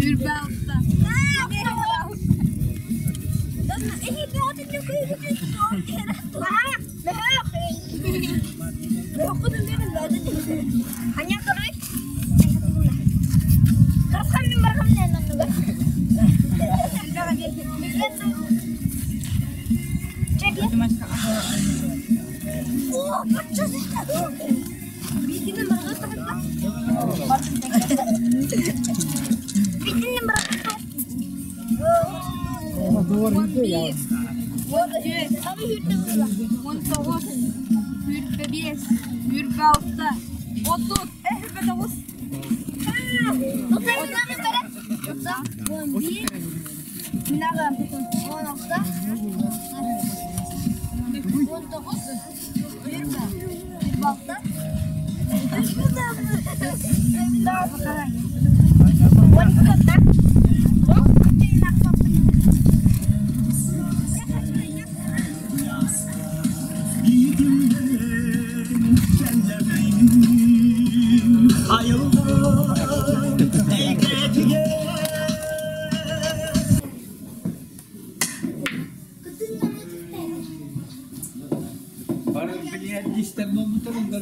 Үрбэ алта. 11, 19, 25, 26,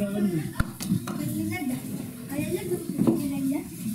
30, 29.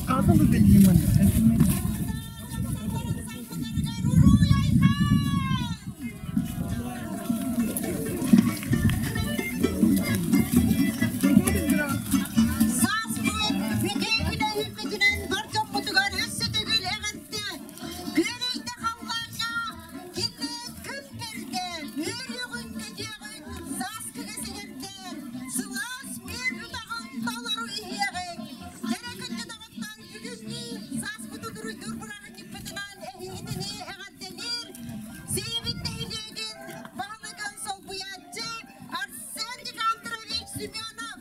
Сааспыт бүтүн күнэһиппитинэн бар дьоммутугар өссө төгүл эҕэрдэ! Күөрэйдэ халлааҥҥа кини күн бэрдэ, үөрүөҕүн көтүөҕүн, сааскыга сэгэрдэ, сылаас үөр утаҕын толору иһиэҕиҥ. Кэрэ күндү доҕоттор, бүгүҥҥү сааспытын уруйдуур бырааһынньыкпытынан эһигитини эҕэрдэлиир Сиибит нэһилиэгин баһылыгын солбуйааччы Арсен Никандрович Семенов.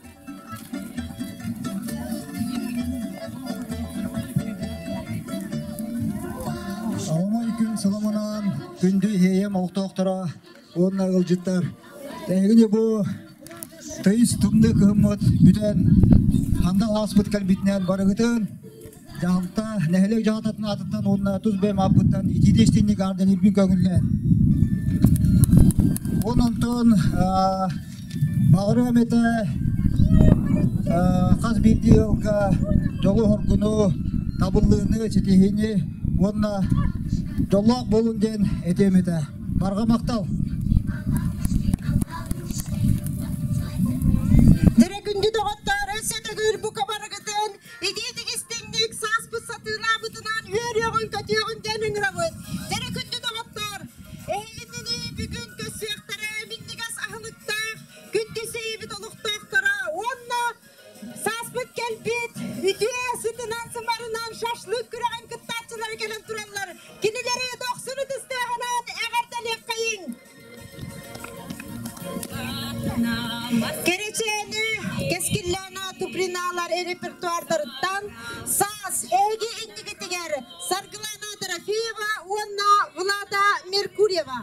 Аламай күн сыламынан күндү иһиэйэм олохтоохторо уонна ыалдьыттар. Эһигини бу тыйыс тымныы кыһыммыт бүтэн хандан ааспыт кэлбитинэн барыгытын дьаһалта нэһилиэк дьаһалтатын аатыттан уонна тус бэйэм ааппыттан итиитэ истинник аардалыырбын көҥүллээн. Уон онтон баҕарыам этэ хас биирдии ыалга дьолу-соргуну, табыллыыны, ситиһиини уонна дьоллоох буолун диэн этиэм этэ. Барҕа махтал! Дэрэ күндү доҕоттоор, өссө төгүл бука барыгытын итиитик истиҥник сааспыт сатыылаабытынан үөрүөҕүн-көтүөҕүн диэн ыҥырабыт. Дэрэ күндү доҕоттоор, эһигини бүгүн көрсүөхтэрэ минньигэс аһылыктаах күндү сэйибит олохтоохторо уонна сааспыт кэлбит үтүө сытынан-сымарынан шашлык күрэҕин кыттааччылара кэлэн тураллар. Кинилэри дохсун ытыстыаҕынан эҕэрдэлиэххэйиҥ! Кэрэчээни Кэскиллээнэ Туприналар репертуардарыттан Саас эһиги иннигитигэр Саргылана Дорофеева уонна Влада Меркурьева.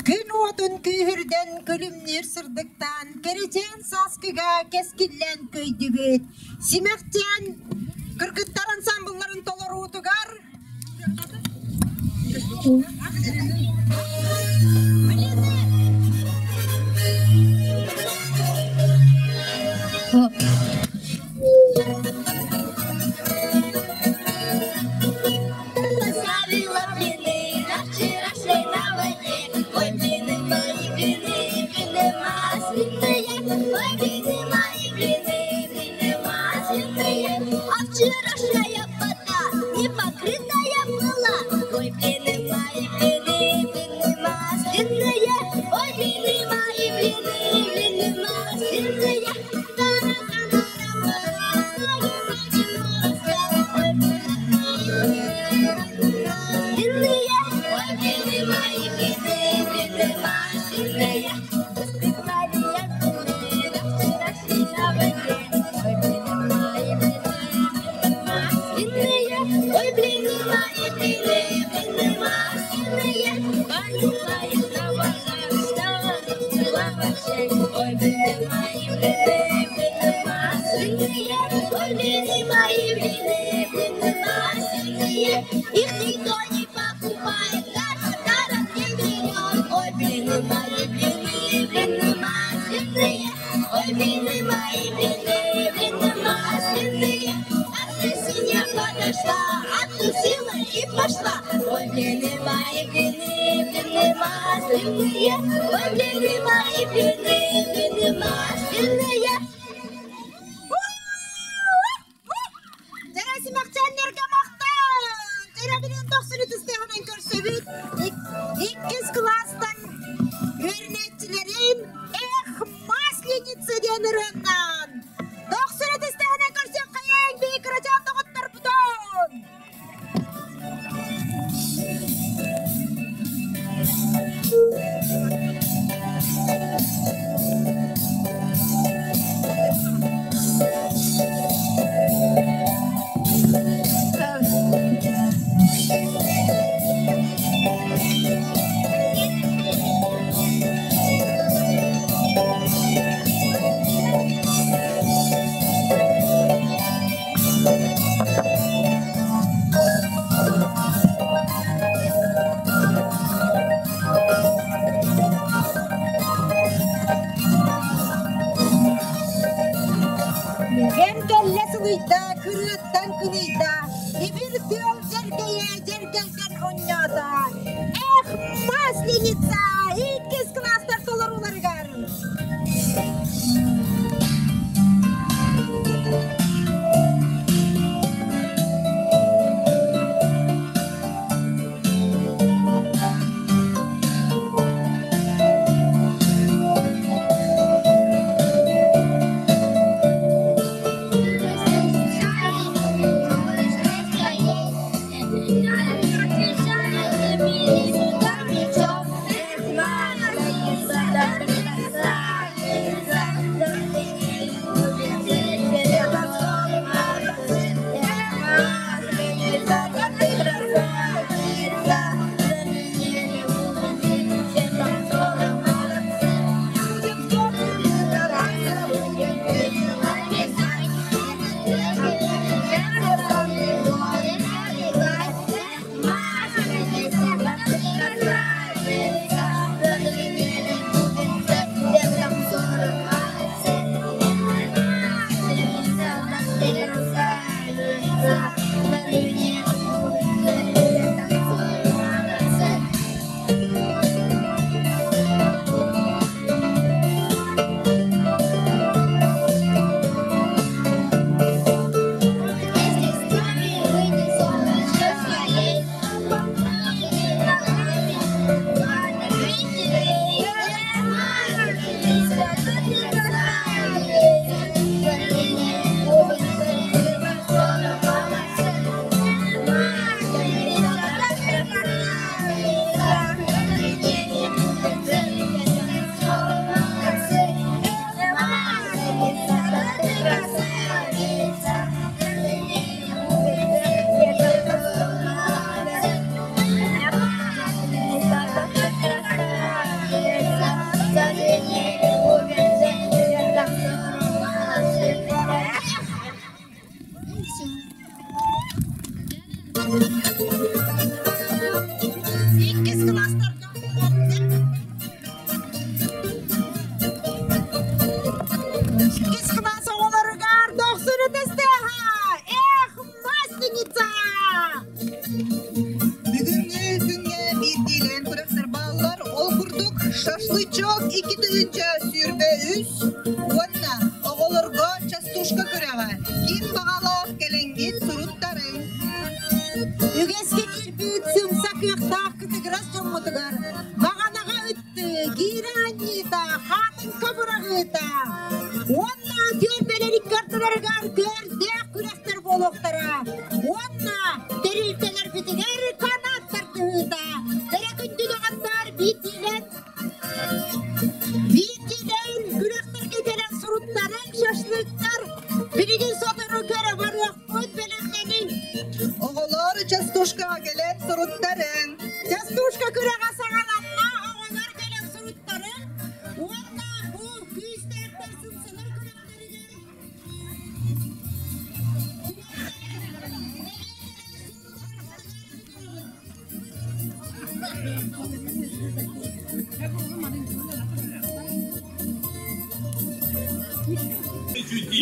Күн уотун күүһүрдэн күлүмнүүр сырдыктаан, кэричээн сааскыга кэскиллээн көйдүбүт. Симэхчээн кыргыттар ансамблларын толоруутугар Поставила блины на вчерашней на воде. Ой, блины мои, блины, блины масляные. Ой, блины мои, блины, блины масляные. А вчерашняя вода не покрытая была. Ой, блины мои, блины, блины масляные. Ой, блины мои, блины, блины масляные. Ой, блины мои, блины, блины масляные. Испекла ли я блины на вчерашней на воде? Ой, блины мои, блины, блины масляные. Ой, блины мои, блины, блины масляные. Понюхаешь на базар, что вообще. Ой, блины мои, блины, блины масляные. Ой, блины мои, блины, блины масляные. Их никто не покупает, даже даром не берет. Ой, блины мои, блины, блины масляные. Ой, блины мои, блины, блины масляные. Одна подошла, откусила и пошла. Ой, блины мои, блины, блины масляные. Ой, блины мои, блины, блины масляные. Дьэ симэхчээннэргэ махтал! Дьэ билигин дохсун ытыс тыаһынан көрсөбүт. Иккис кылаастан үөрэнээччилэрин Эх, Масленица диэн ырыаннан! Дохсун ытыс тыаһынан көрсүөххэйиҥ биһи кырачаан доҕотторбутун! Кэм кэллэ сылыйда, кырыаттан кылыйда, ибир тыал дьэргэйэ дьэргэлгэн оонньоото. Эх, Масленица! Иккис кылаастар толорууларыгар! Иккис кылаастарга Иккис кылаас оҕолоругар дохсун ытыстыаха! Эх, масленица! Бүгүҥҥү күҥҥэ биирдиилээн күрэхтэр бааллар. Ол курдук шашлычок 2023 уонна оҕолорго частушка күрэҕэ. Ким баҕалаах кэлэҥҥит суруттарыҥ. Үгэскэ киирбит сымса кыахтаах кытыгырас дьоммутугар баҕанаҕа ыттыы, гиирэ анньыыта, хаатыҥка быраҕыыта уонна түөлбэлэр икки ардыларыгар көрдөөх күрэхтэр буолуохтара уонна тэрилтэлэрбитигэр канат тардыһыыта эрэ күндү доҕоттоор биирдиилэн биирдиилэн күрэхтэргэ кэлэн суруттарыҥ шашлыктар билигин сотору көрө барыахпыт бэлэмнэниҥ. Оҕолор частушкаҕа кэлэн суруттарыҥ. Частушка күрэҕэ саҕаланна, оҕолор кэлэн суруттарыҥ уонна бу күүстээхтэр сымсалар күрэхтэригэр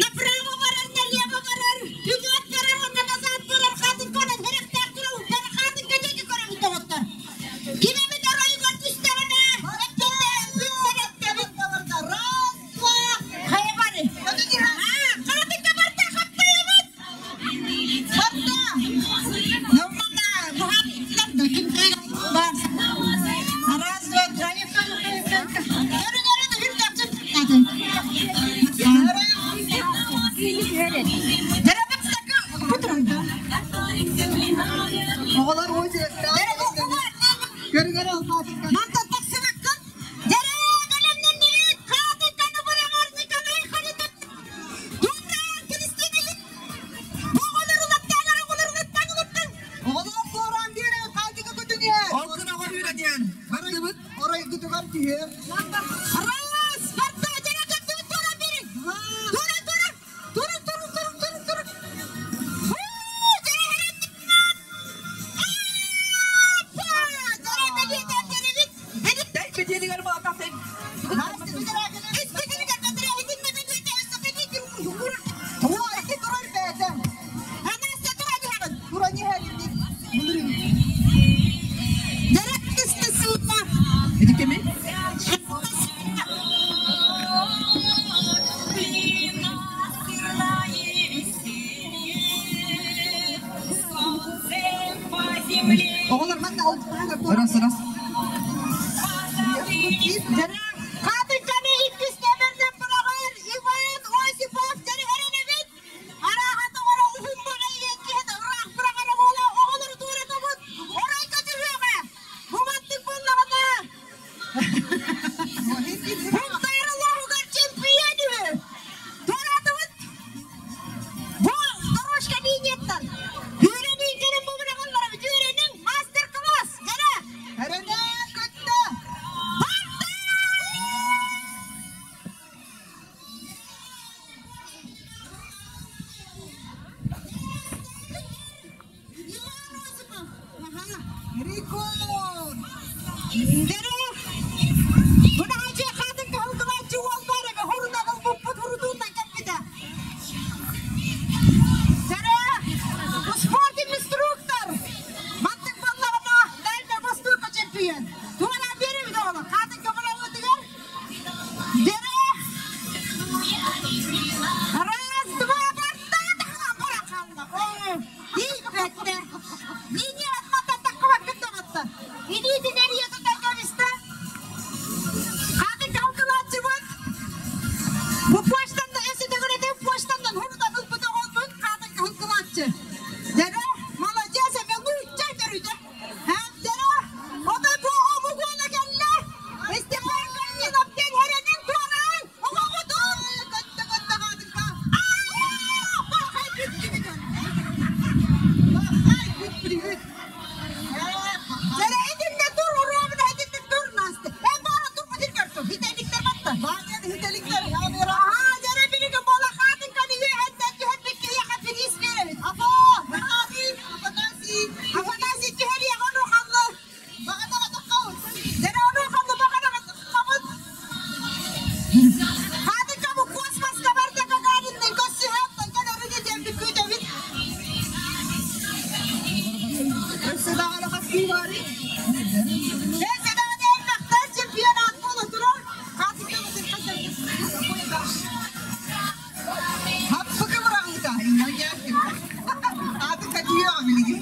Направо барар, налево барар, вперед барар уонна назад барар, хатын көрөн, эрэхтээх турабын, бары хатынка диэки көрөбүт доҕоттор. Ким эмит оройугар түстэҕинэ, эппитэ, Раз, два, хайа бары. Хатынка барда, хаптайабыт! Барда! Раз, два, три. Оҕолор очередтаах. Көрүҥэр алпаатыкка. Мантан тахсыбаккын. Оҕолор туораан биэрэн хаатыга көтүҥэр. Ол гына оҕо үөрэтиэн. Барыгыбыт оройгутугар түһүө. Раз, барда, дьэрэ кэрдибит туоран биэриҥ. Туора, туора, тура, тура, тура, тура, тура. Дьэрэ Дьэрэ бэлиэтэн биэрэбит. Дай бэтиэлигэр маатахтын. Ити турар бэйэтэ. Туран иһэр Ити кими? Оҕолор манна Раз, раз. Хатыканы иккис нөмерден быраҕар Иван Осипов дьарыгар Арааһа тоҕоро уһун баҕайы киһи ыраах быраҕара буола оҕолору туоратобут оройго түһүөҕэ. Бу мантык буоллаҕына Бунтайралааһыгар чемпион үһү. Туораатыбыт. Бу дорожка линияттан. Үөрэниин кэлин бу быраҕалларабыт. Үөрэниҥ мастер-класс. Дьэрэ. Эрэнэн көттө. Иван Осипов. Рекорд! Дьэрэ. Бынаачы хатын каһылгылааччы уол бар эбэ хурунагыл буппут хурутууннан кэлбитэ. Дьэрэ. Спортинг инструктор. Мантык баллаҕына Дальнай Востокка чемпион. Туора биэрэбит оҕолор. Хатын көмөлөһүтүгэр. Дьэрэ. Раз, два, барта, Тиийбэттэ. Линия атматтан таххыбаккын доҕоттор. Илиитин эрийэ тутан кэбистэ. Чемпионат буола турар. Хаппыкы быраҕыыта. Аты катыйа билигин.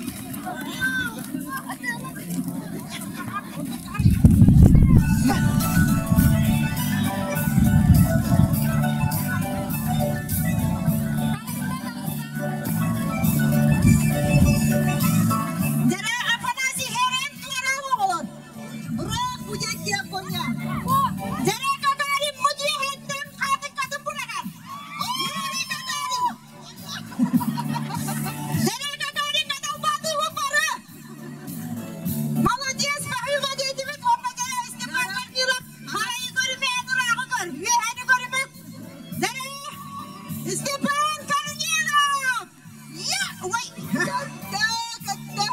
Дара Афанасий Херен туора оҕолор. Быраах бу диэки коня. Дара Гагарин мудьуһеттен хаатыккатын быраҕар. Юрий Гагарин. Дара Гагарин адалбааты бары. Молодец, баһыыба диэтибит, онно дьэ Степан Корнилов харайы көрүмэ, ырааҕы көр, үөһэни көрүмэ. Дара Степан Корнилов! Я, ой, Кытта, кытта.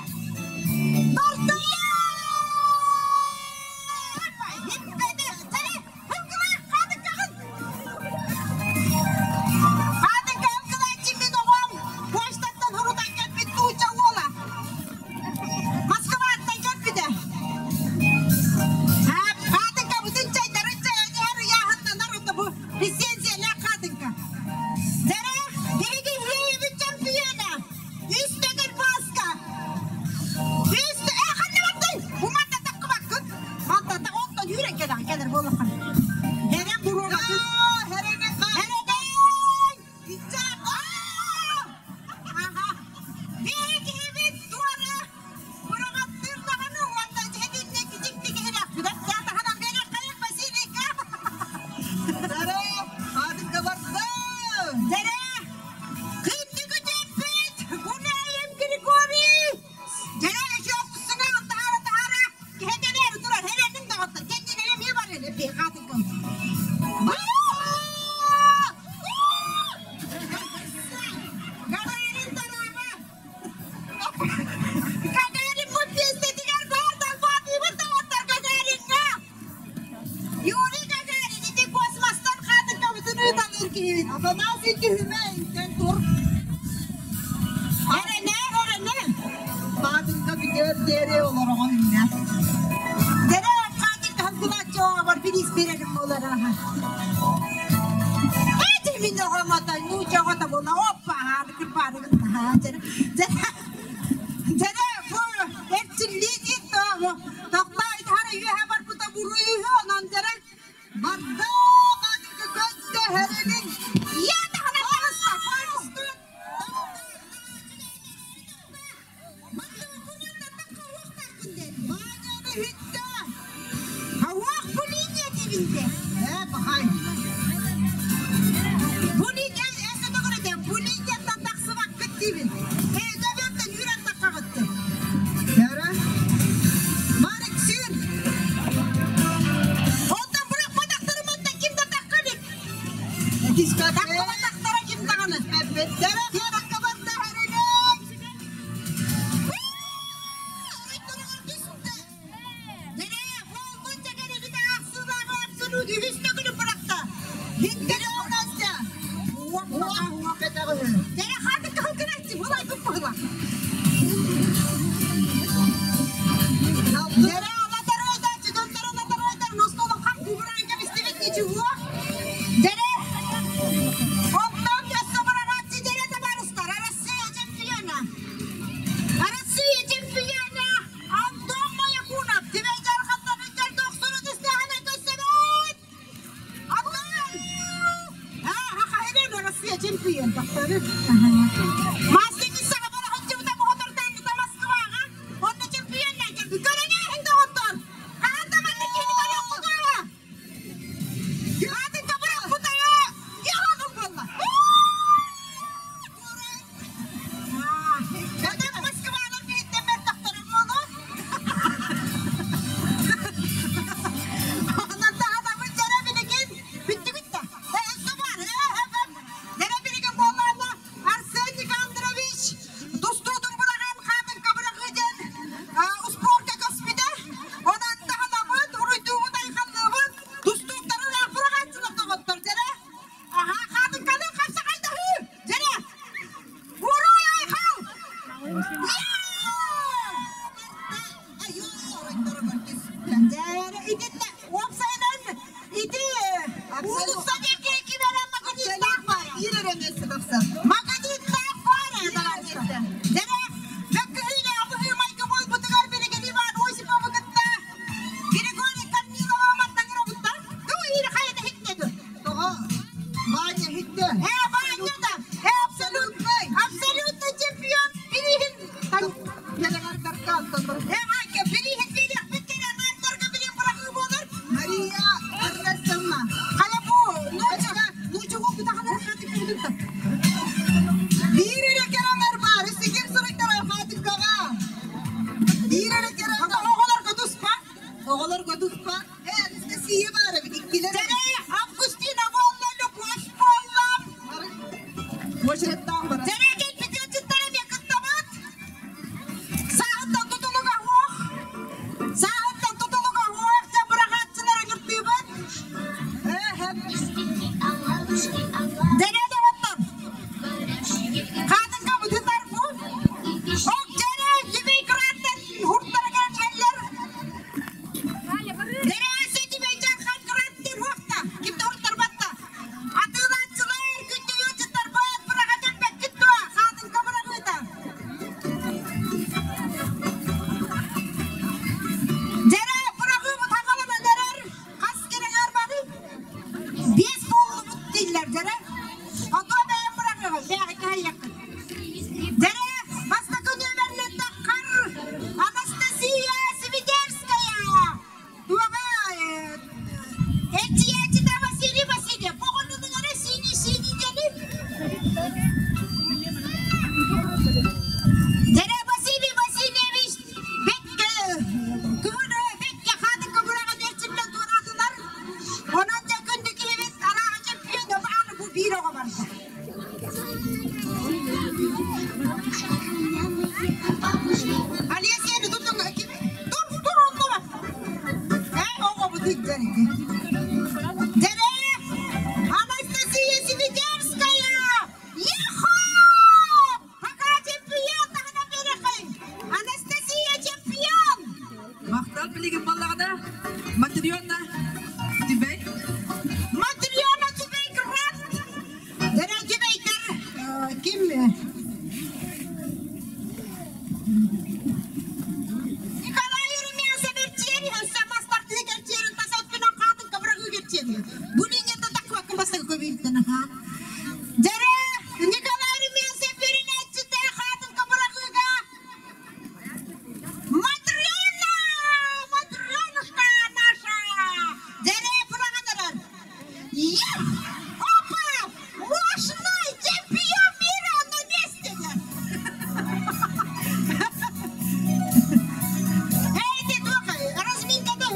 Барда! Почтаттан хурутан кэлбит тууча уола. Москваттан кэлбитэ. Хаатыҥка бүтүн чайдарын чайаньар ыйааһыннанар ото бу лицензиялаах хаатыҥка. Дэрэ, биһиги Хиэйбит чемпиона! Үс төгүл пааска! Үс э ханна бардын? Бу манна таккыбаккын. Манна онтон үүрэн кэлэн кэлэр буоллаххын. Хэрэн буруобатын. Хэрэнэн Хэрэнэн! Биһиги туора быраҕаттыыр даҕаны уонна дьиэтиннэ кичикти киһилэхпит. Таһынан биэриэххэйин Василийка. Дэрэ, хаатыҥка барда. Дэрэ, күндү күтүппүт, Гунаев Григорий. Дэрэ, өсөөхтүсүнэ таһара таһара киһитэлэр турар херенин даҕаттар. Кэннинэ эмиэ бар эле хаатыҥкам. Гагарин тараба. Гагарин бу пиэстэтигэр баар далбаатыыбыт даҕаттар Гагариҥҥа. Юрий Гагарин ити космостан хаатыҥкабытын ыыталыыр киһибит. Афанасий түһүмэ интен тур. Эрэнэ, эрэнэ. Хаатыҥка бүтүөр диэри олороҕун иннэ. Дэрэ хаатыҥка хантылааччы оҕобор бириис биэрэрим буолар аха. Эти мин оҕом ата нуучча оҕото буола оппа аһаары кырбаарыгын таһаа дьэрэ дьэрэ бу эрчиллии диир тоҕо тохтоо итхара үөһэ барбыта буруйуһу онон дьэрэ Барда хаатыҥка көттө хэрэнин. я таһына таҕыста Баанньаны хүттэ. Хауах бу линия дибинде. Ээ, бахай. Бу линия эсэ төгүрөтэ бу линияттан тахсыбаккыт диибин. Эйдэбиэттэн үүрэн таххаҕытты. Дэрэ. Марик сир. Онтон бырахпатахтарым онтон ким да тахха илик. Тиспэт. Таххабатахтара ким даҕаны. Дэрэ хаатыҥка барда хэрэнин. Хиттери Настя. Уох кэтэҕин. Дэрэ хаатык кыһыл булай быһыла. Дэрэ алатаройдар, чудонтар алатаройдар, ностолон хам кубураан кэбистибит ничего. Дэрэ онтон өссө барарааччы дэрэ табаарыстар, Россия чемпиона. Россия чемпиона Антон Моякунов, Тимей жархаттан үттер дохсуну түстээхинэ көссөбөт. Антон! А, Россия чемпион тахтары. Мастики саҕа бара хатчыбыта моҕотортан Москваҕа. Онно чемпион кэлбит. Көрөҥө иһин доҕоттор. Хаһан да маннык киһини көрүөххүт Атын табырахпытая. Яһаҕын буолла. Одан Москвалар биһиттэн мөлтөхтөрүн буолуо. Онон таһанабын дьэрэ билигин бүттүгүт да. Өссө бар. Дьэрэ билигин буоллаҕына Дьэ, итиннэ уопсайынан ити уулусса диэки ким эрэ магазиннаах баара. Биир эрэ миэстэ тахсар. Магазиннаах баара табаарыстар. Дьэ, мөккүһүүлээх быһыы-майгы буолбутугар билигин Иван Осиповы кытта Григорий Корнилова мантан ырабыттар. Туу иир хайа иһиттэ дуо? Тоҕо? Ваня иһиттэ. Э, Ваня да! Э, Абсолютный! Абсолютный чемпион! Билиһин! Кэлэҕэрдарка Э, Майка, билиһин билиэхпит кэлэн андарга билин быраҕыы буолар. Мария Эрнестовна. Хайа бу, нуучча, нуучча уопутаханар хатык кыбытыттан. Биир эрэ кэрэҥэр баар, сигир суруйтарар хаатыҥкаҕа. Биир эрэ кэрэҥэр. Оҕолорго туспа. Оҕолорго туспа. Э, Анастасия баар эбит, иккилэр. Дьэ, Августина буолла, Любовь буолла. Очереттаан барар. Дьэ, кэлбит эмиэ кыттабыт. Сааһыттан тутулуга суох. Сааһыттан тутулуга суох, дьэ быраҕааччылары кыртыыбыт. Дьэ, доҕоттор, хаатыҥка бытытар бу. Ок, дьэ, дьүбэй кырааттан хуртара кэлэн иһэллэр. Дьэ, дьүбэй дьархан кырааттан хуохта, ким да хуртарбатта. Атыылааччылар, күндү ыалдьыттарбыт, быраҕа кэлбэккит дуо? Хаатыҥка быраҕыыта. Дьэрэ, быраҕыыбыт хаҥаланан эрэр. Хас кэрэҥэр бары? Биэс буоллубут дииллэр, дьэрэ. Ото бэйэм быраҕыаҕым, бэйэҕэ кэһэйиэххит. Дьэрэ, бастакы нүөмэрлэртэн хар Анастасия Свидерская. Туоҕа эрчийээччитэ Василий Васильев. Оҕонньонун эрэ сиини-сиини диэни. Дьэрэ Василий Васильевич бэккэ күһүн бэккэ хаадыкка быраҕан эрчимнэн туораатылар. Онон дьэ күндү киһибит арааһа чемпион аны бу биир оҕо барда. Алия тутун тур тур оннума. Ээ оҕобут илдьэр ити. Дьэрэ Анастасия Свидерская! Ехо! Пока чемпион таһынан берехин! Анастасия чемпион! Махтал билигин баллаҕына Матрена Түбэй. Матрена Түбэй грант! Дьэрэ Түбэйдэр ким? Николай Румянцев эрчийэр өссө мастартыы кэрчиэрин тас өттүнэн хаатын кабырагыы кэрчиэри. Бу линията таквакка бастакы көбүйтэн аха. Дьэрэ Николай Румянцев бүрүнээччитэ хаатын кабырагыыга Матрена! Матренушка наша! Дьэрэ быраҕан Эх! Опа! Мощный чемпион мира на месте! Эй, ты туох разминка да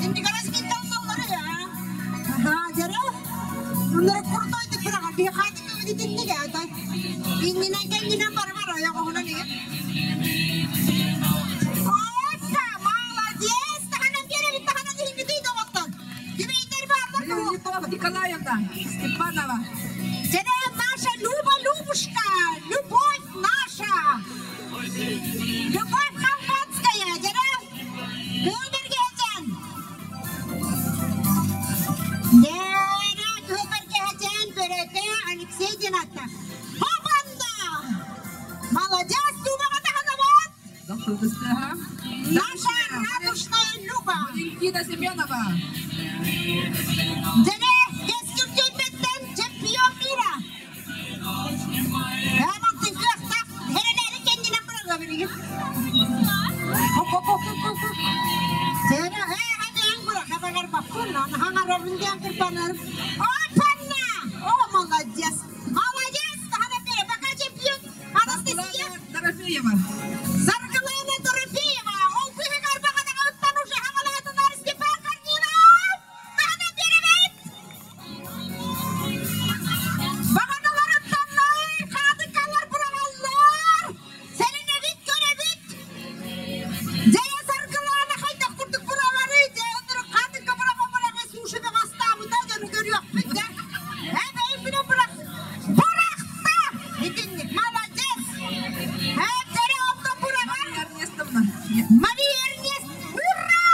Инник разминка онноллары а? Дьэрэ? Оннары крутой деп быраҕар. Биһи хаатык итинник ата. Иннинэн кэннинэн бары бар ойоҕоһунан иһин. Опа! Молодец! Таһынан биэрэбит, таһынан иһиҥҥитий доҕоттор. Түбэйдэр бааллар дуо? Николаевна Степанова. Дьэрэ наша Люба Любушка, любовь наша. Любовь Халбанская, дьэрэ. Кыылбэргэһэчэн. Дьэрэ Кыылбэргэһэчэн бөрөтө Алексей Динатта. Хобанда! Молодец, Любаҕа таһынабыт! Наша радужная Люба! Валентина Семенова. Дьэрэ, кэскил түөлбэттэн чемпион мира! Романтын кыахтаах эрэлээри кэннинэн быраҕыа билигин. Сэрэ, ээ, ханан бырах, абаҕарбаппын, хаҥарабын диэн кырбанарым. Опанна! О, молодец! Молодец! Таһана бере, пока чемпион Анастасия Дорофеева. Саргылана Дорофеева. Ол быһыгар баҕанаҕыттан уже хаҥалаатынар Степан Корнилов! Таһана беребит! Баҕаналарыттаннар, хаатыҥкалар быраҕаллар! Сэрэнэбит, көрөбүт! Дьэйэ Саргылаана хайдах курдук быраҕарый? Дьэ, оннук хаатыҥка быраҕа-быраҕа суши баҕастаабыта дьону көрүөхпүт да. Ээ, бэйэм бырах. Бырахта! Итинник, молодец! Ээ, дьэрэ онтон быраҕар. Мария Эрнестовна. Мария Эрнест, ура!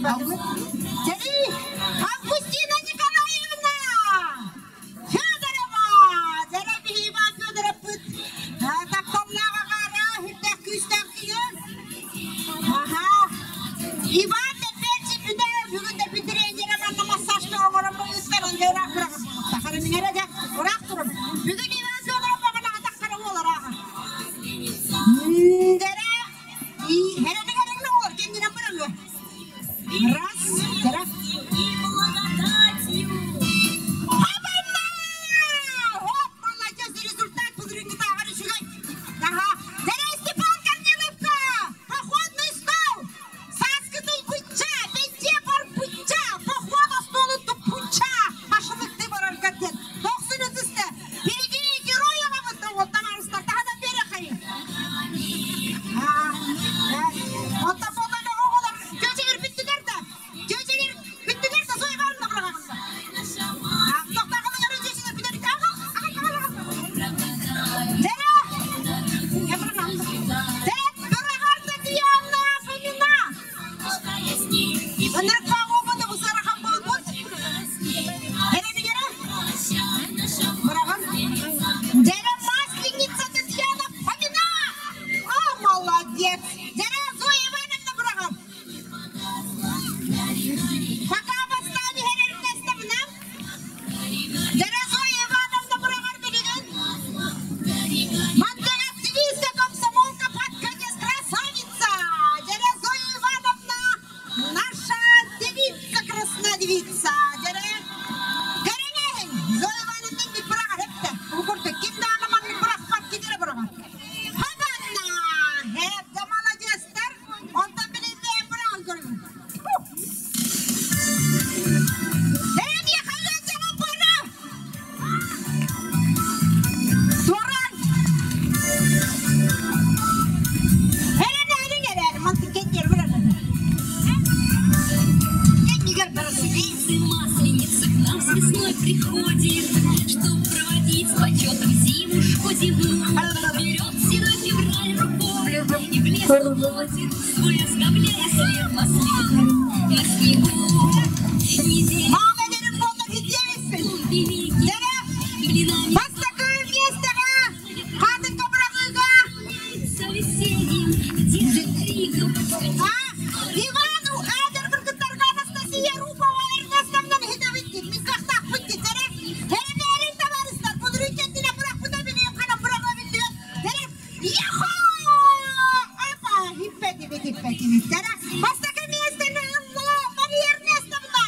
Сэрии Августина Николаевна Федорова! Дьэрэ Иван Федоровпыт тапталлаах аҕаара, үрдээх күүстээх киһи. Аха. Иван Леппетчик бүтэ бүгүн да тренера манна массажка оҥорон быыстар онно ыраах быраҕар буолуохтаах. Мин эрэ дьэ ыраах турум. Бүгүн Иван Федоров баҕана атахтара буолар ааҕа. Дэрэ Эрэнэ эрэнэ оҕолор кэннинэн бараллар. Раз, раз. Хабанна! Оп, молодец, результат былырыыҥҥытааҕар үчүгэй. Аха. Дэрэ Степан Корниловка! Походный стол! Сааскы тыйбычча, бэйдиэ барбычча, поход остуолун туппучча, башылыкты барарга диэн. Дохсун ытыста. Впереди герой аҕабыт вот табаарыстар таһынан биэрэххайын. Оттон буолла оҕолор дьүөчэлэр бүттүлэр да дьүөчэлэр бүттүлэр да Зоя Ивановна быраҕаҕынна. Тохтоохолор дьүөчэлэр бүтэр Дэрэ! Дэрэ! Быраҕар Татьяна Фомина! Ынырыкка оҕобуну бусарахан буолбут. Эрэнигэрэ? Быраҕан. Дэрэ Масленица Татьяна Фомина! О, молодец! Дэрэ Зоя Ивановна быраҕан. Пока бастаан иһэр Эрнестовна. Дэрэ Зоя Ивановна быраҕар билигин. Маннык активистка, комсомолка, под конец красавица! Дэрэ Зоя Ивановна наша девица, краснодевица! Дэрэ Кэрэнэһин Зоя Ивановна бүт быраҕар эптэ. Бу курдук ким даҕаны маннык бырахпат китирэ быраҕар. Хабанна! Эптэ молодецтар! Онтон билин бэйэм быраҕан көрүҥ. Дэрэ хайа дьаҕан бара! Туоран! Эрэн эрэр, мантыккен Масленица к нам с весной приходит, Чтоб проводить с почетом зимушку зиму. Берет седой февраль рукой и в лес уходит, свой оставляя след маслин на снегу. Неделя Мама derim bollar hediye великий, Dere, блинами бастакы миэстэҕэ хаатыҥка быраҕыыга весенним, где криком А, Ивану Эдер кыргыттарга Анастасия Рупова Эрнестовнан иһитэбиттин, мин кыахтаахпын дии. Эрэнээрин табаарыстар, былырыын кэннинэ бырахпыта билиим, ханан быраҕа биллибэт. Дэрэ, Яхо! Апа, хиппэтибит, хиппэтибит. Дэрэ, бастакы миэстэни ылла Мария Эрнестовна.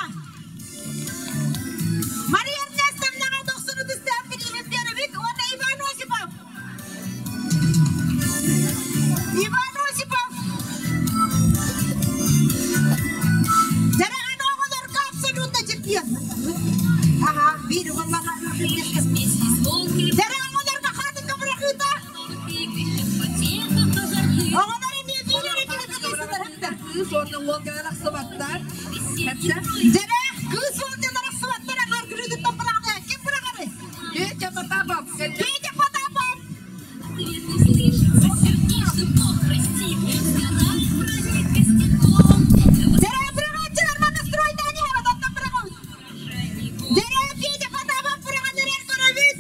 Мария Эрнестовнаҕа дохсуну түстээн билиибин биэрэбит уонна Иван Осипов. Иван Осипов! Дьараҕан оҕолорго абсолютно чемпион. Ага, биир уоллаҕа Песни звонкой, Дьараҕан оҕолорго хаатыҥка бырахыыта. потехах озорных, Оҕолор эмиэ биир эрэ киһи сытар. Кыыс уонна уол кэлэн ахсыбаттар. весенний Дьэрэ, кыыс уол диэн арахсыбаттар аҥаар күрүүтүттэн быраҕыы. Ким быраҕарый? Петя Потапов. Петя Потапов! Ответ не слышится, сердечный Бог простит, сгорает праздник костяком. Дьэрэ, быраҕааччылар манна стройдаан иһэбит, оттон быраҕабыт. Дьэрэ, Петя Потапов быраҕан эрэр көрөбүт.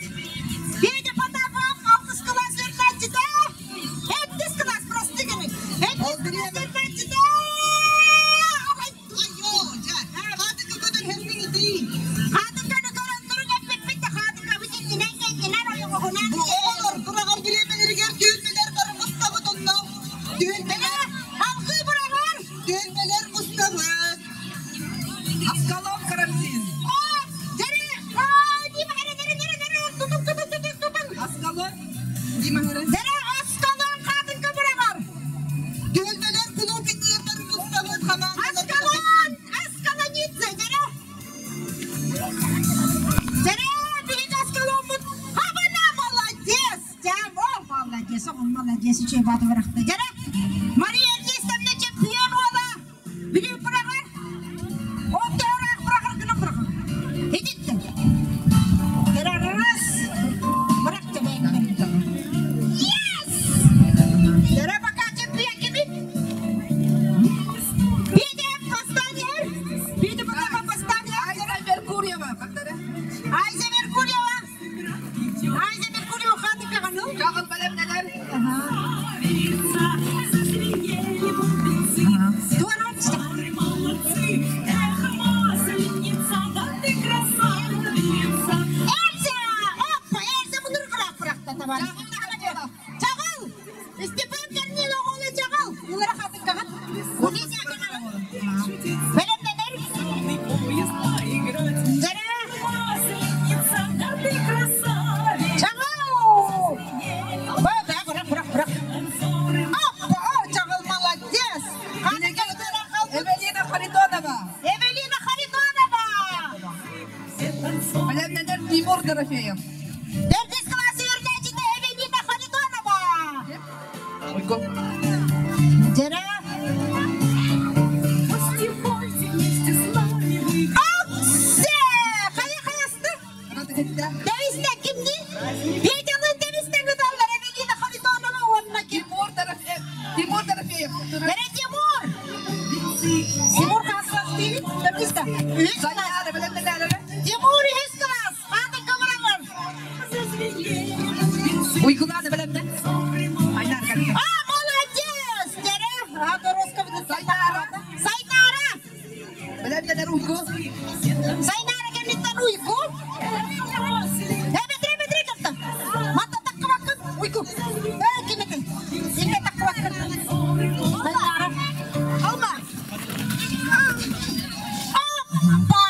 Петя Потапов алтыс кылаас үөрэнээччитэ. Сэттис кылаас, прости гыны. Сэттис кылаас үөрэнээччитэ. Хаатыҥканы көрөн турун эппиппит да хаатыҥкабыт иннинэн кэннинэн ойоҕоһунан. Бу оҕолор быраҕар бириэмэлэригэр түөлбэлэр бары мустабыт онно. Түөлбэлэр, Алгыы быраҕар. түөлбэлэр мустабыт. Аскалон Карамзин. Оо, дьэрэ, аа, Дима, эрэ, эрэ, эрэ, эрэ, тутун, тутун, тутун, тутун. Аскалон. Дима эрэ. Дьэрэ, Аскалон хаатыҥка быраҕар. Түөлбэлэр кулууп иннигэр бары мустабыт хамаандалар. Аскалон, Аскалоница, дьэрэ. Дьэрэ, биһиги Аскаломмут. Хабана, молодец! Дьэ, о, молодец, о, молодец, үчүгэй бааты бырахта. Дьэрэ, Мария Эрнестовна чемпион уола. Билим быраҕар. Онтоораах быраҕар гынан быраҕар. Ититтэн. Дьэрэ, раз. Бырах дьэ, бэйэҥ. Бэлэмнэнэр. Дьэрэ. Чаҕыл! Быра, быра, быра, быра. Оппа, о, Чаҕыл молодец! Эвелина Харитонова. Эвелина Харитонова! Бэлэмнэнэр Тимур Дорофеев. Төрдүс кылаас үөрэнээччитэ Эвелина Харитонова! Уйгу. Дьэрэ. Аксе! Хайа хайасты? Дэвистэ кимни? Петялыын Дэвистэ гыталлар Эвелина Харитонова уонна ким? Тимур Дорофеев. Тимур Дорофеев. Бэрэ Тимур! Тимур хас диибит? Төрдүстэ. Үһүс кылаас. Сайнаара бэлэмнэнээр. Тимур үһүс кылаас. Хаатын кыбырабыр. Уйгулаана бэлэмнэн. Айнаар кэллэ. А, молодец! Дьэрэ, а, Дороска Сайнаара. Сайнаара! Бэлэмнэнэр Уйгу. Сайнаара кэнниттэн Уйгу. Эбэтре, эбэтре кэлтэ. Манта таккыбаккын, Уйгу. Ээ, ким этин? Инде таккыбаккын. Сайнаара. Алма. Оппа!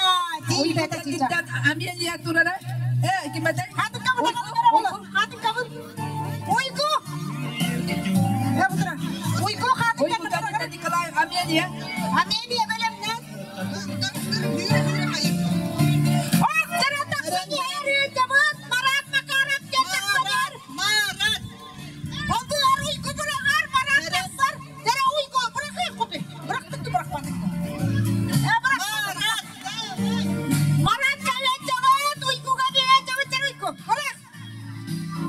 Уйгу Тиийбэтэ чича. кэнниттэн Амелия турара. Э, ким этэй? Хатын кабын, хатын кабын. Уйгу! Э, бутура. Уйгу хатын Уйгу кабын. кэнниттэн Николай Амелия. Амелия бэлэмнэн. Марат Макаров кэллэхтэр. Марат. Олдулар уйгу быраҕар, Марат тахсар. Дэрэ уйгу бырахыы купи. Бырахтык бырахпатык. Э, бырах. Марат кэллэхтэҕит, уйгуга биэрээтэбит уйгу. Бырах.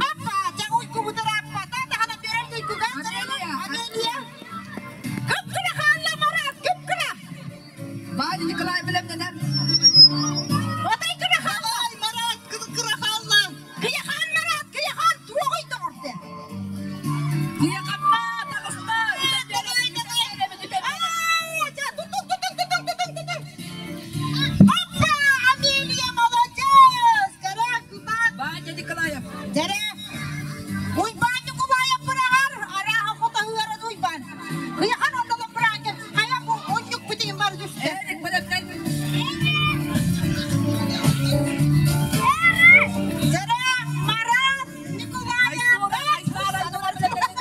Аппа, дьэ уйгу бутараппа. Таатахана биэрэр уйгуга. Амелия. Амелия. Кып-кыра хаалла Марат, кып-кыра. Ваня Николай бэлэмнэнэр. Отай кыра хаалла. Марат кыра хаалла. Кыйахан Марат, кыйахан туоҕуй доҕорде. Тиэхэммэ таҕыста. Опа! Амелия молодец! Ваня Николаев. Дәрэ! Уйбаан Ньукулаайап быраҕар, арааһа хотоһугар Уйбаан. Кыйахан оннолон быраҕан хайа бу оннук бүтүн бар түстэ. Эрик бэлэмнэн. Дәрэ! Марат Николаев! Айсура, Айсара, Айсара.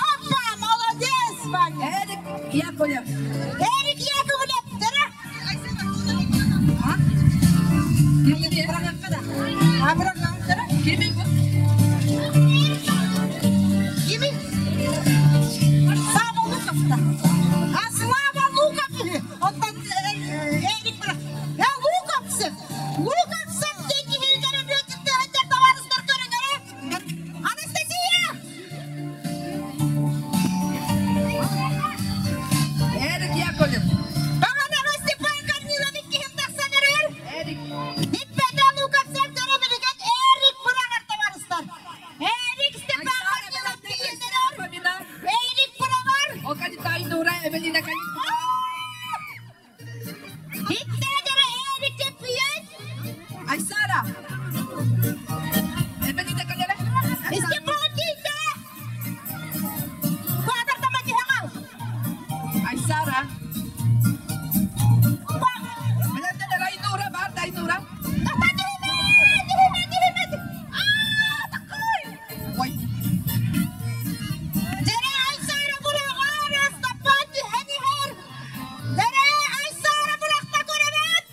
Опа! Молодец, Ваня! Эрик Яковлев. Эрик Яковлев! Дәрэ! А? Ким А быраҕан дәрэ? Кими бу? Кими? Слава Луковта. А Слава Луков! Оттон Эрик быра. Э, Луковцев! Луковцев диэн киһилэрэ бүөтүттээхтэр табаарыстар көрүҥэрэ. Анастасия! Эрик Яковлев. Баҕанаҕа Степан Корнилович киһин тахсан эрэр. Эрик. Иппэтэ Луковцев дөрө билигин Эрик быраҕар табаарыстар. Эрик Степан Корнилов киһин Фомина. Эрик быраҕар. Оканита Айнура, Эвелина Калинина. Иттээдэрэ Эрик Чеппиэн. Айсара. Эвелина Калера. Степан тиийдэ. Баатар тиһэҕал. Айсара. Бэлэмнэнэр Айнура, бар да Айнура. Тиһимэ, тиһимэ, тиһимэ. Аа, такой. Ой. Дэрэ Айсара быраҕар, Степан түһэн иһэр. Дэрэ Айсара бырахта көрөбөт.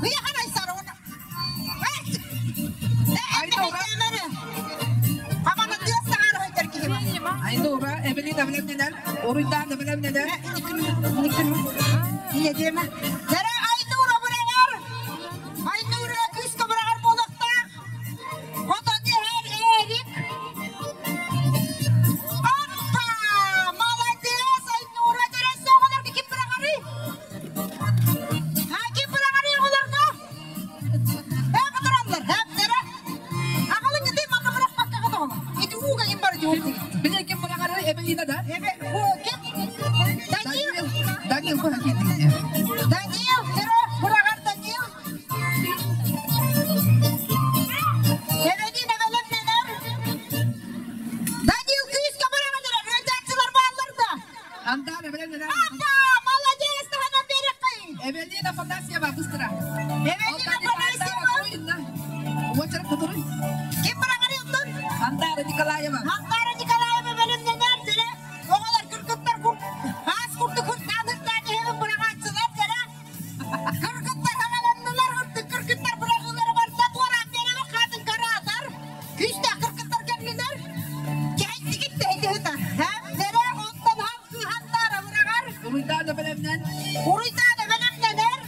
Кыйахан Айсара оны. Айнура. Хамана тыас таһаар хойдор киһи бар. Айнура, Эвелина бэлэмнэнэр. Уруйдаана бэлэмнэнэр. Ийэ диэмэ. Дэрэ Айнура быраҕар. Айнура күүскэ быраҕар буолуохтаах. Хотон иһэр Эрик. Оппа! Молодец! Айнура дэрэ оҕолорго ким быраҕарый? Ha ким быраҕарый оҕолорго? Ээ батыраллар. Хэп дэрэ. Аҕалыҥ ити манна бырахпакка тоҕо. Ити ууга ким бар диэн. Биле ким быраҕары Эвелина да? Эбе, бу ким? Данил. Данил бу Данил, дэрэ быраҕар Данил. Эвелина бэлэмнэнэр. Данил күүскэ быраҕан эрэр. Ыалдьааччылар Антара, бэлэмнэнэр. Апа, молодец, таһынан биэрэххин. Эвелина Афанасьева, быстро. Эвелина Афанасьева. Уочарат кутуруй. Ким быраҕар оттон? Антара Николаева. Антара Николаева бэлэмнэнэр дьэрэ. Оҕолор кыргыттар хаас курдук хуртаан хуртаан иһэбин быраҕааччылар дьэрэ. Кыргыттар хаҥаланнылар, ыртык кыргыттар быраҕыылара барда туораан биэрэбин хаатын караатар. Күүстээх кыргыттар кэллилэр. Кэһэйдигит тэһитиһыта. Дьэрэ онтон халкыы хантаара быраҕар. Уруйдаана бэлэмнэн. Уруйдаана бэлэмнэнэр.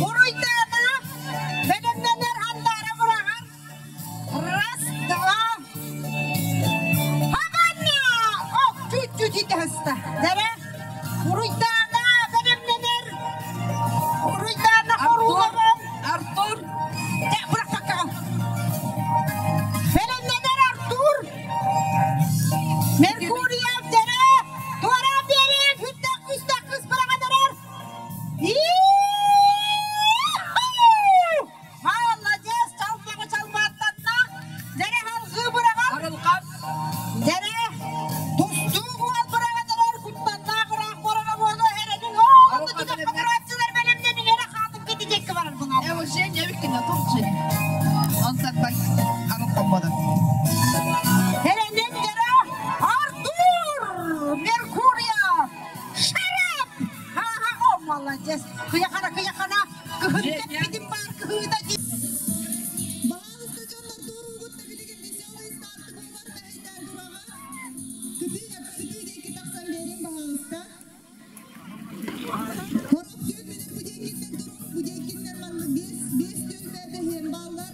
Уруйдаана бэлэмнэнэр хандаара быраҕар. Раз, два. Хабанна! Ох, чуть-чуть итэһэстэ. Дэрэ, Уруйдаана бэлэмнэнэр. Уруйдаана хорууларым. Артур. Дэ, бырахпакка. Бэлэмнэнэр Артур. Меркуриев дэрэ. Туора биэрин, хүннэх күстэх кыс быраҕан эрэр. Молодец, чалбаҕы чалбааттанна. Дьэрэ халҕыы быраҕар. Арылхан. Дьэрэ тустуу буол быраҕан эрэр куттаннаах ыраах барара буолуо эрэнин. Оо, онно түгэх бырааччылар бэлэмнэнин эрэ хаатын кэтитиэккэ барар буолар. Эвожение эбиккин турчи. Онтон бай Арылхан буолар. Эрэнин дьэрэ Артур Меркурия Шарап! Ха-ха, о, молодец. Кыйахана, кыйахана. Кыһын кэппитим баар кыһыыта дии. Баҕалыста дьоннор туоруугут да билигин веселый старты буолар мэһэйдээн тураҕа. Кытыы кытыы диэки тахсан биэриҥ баһаалыста. Хорох түөлбэлэр бу диэкиттэн туруҥ, бу диэкиттэн маннык биэс биэс түөлбэ бэһиэн бааллар.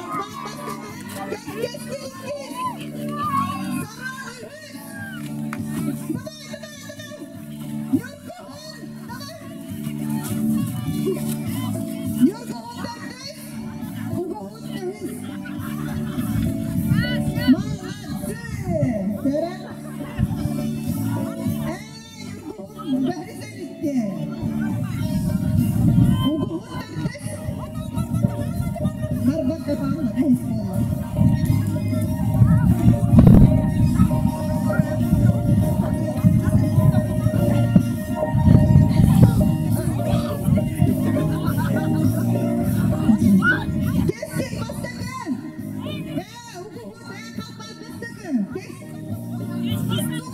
Харбаат бастакы, Кэскил иккис, Сарыал үһүс. Давай, давай, давай! Ньургуһун, давай! Ньургуһун төрдүс, Угуһун үһүс. Молодцы! Төрө. Ээ, Ньургуһун бэһис эбиккэ. Угуһун төрдүс. Барбакка таалла, эһис буолла. Кэскил бастакы! Ээ, угуһун, ээ, халбаат бастакы! Кэс! Кустук!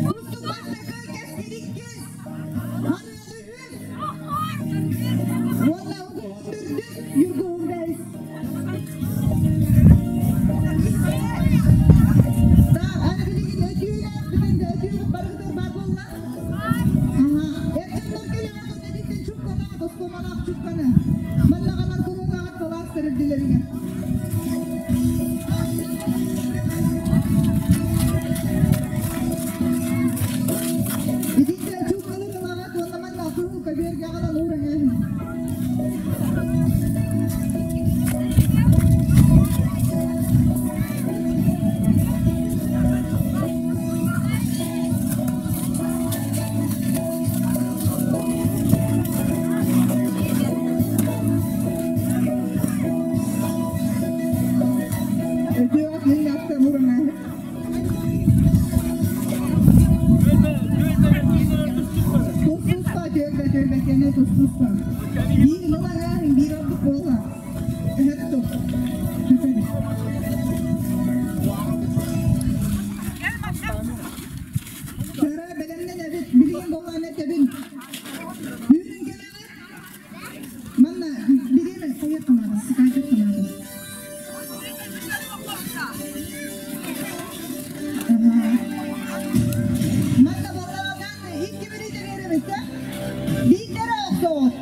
Кустук бастакы, кэскил иккис! Арыалы үһүс! Уонна угуһун төрдүс, Ньургуһун бэһис! Так, аны билигин өтүүлээх бүтэн өтүүбүт барыгытыгар баар буолла. Аха. Эрчимнэр кэлэҕит эдиттэн чуккалаах, оскуомалаах чукканы. Маннаҕалар кулуунаҕыт кылаас тэрилтэлэригэр. Ититтэн чукканы ылаҕыт уонна манна кыһыл көбүөргэ аҕалан ууран ээһин. Өтүөҕүт мин аттан ууран ээһин. Тус-туспа түөлбэ түөлбэ кэнэ тус-туспа. Биир ылан ээһин, биир ордук буолла. Өһөттүк. Чара бэлэмнэнэбит, билигин буоллаҕына этэбин. Үүрүн кэлэҕит. Манна бириэмэ хайыахха наада, сыкаайдыахха наада. Манна буоллаҕынан икки мүнүүтэ биэрэбит, Биирдэрэ охсоҕут.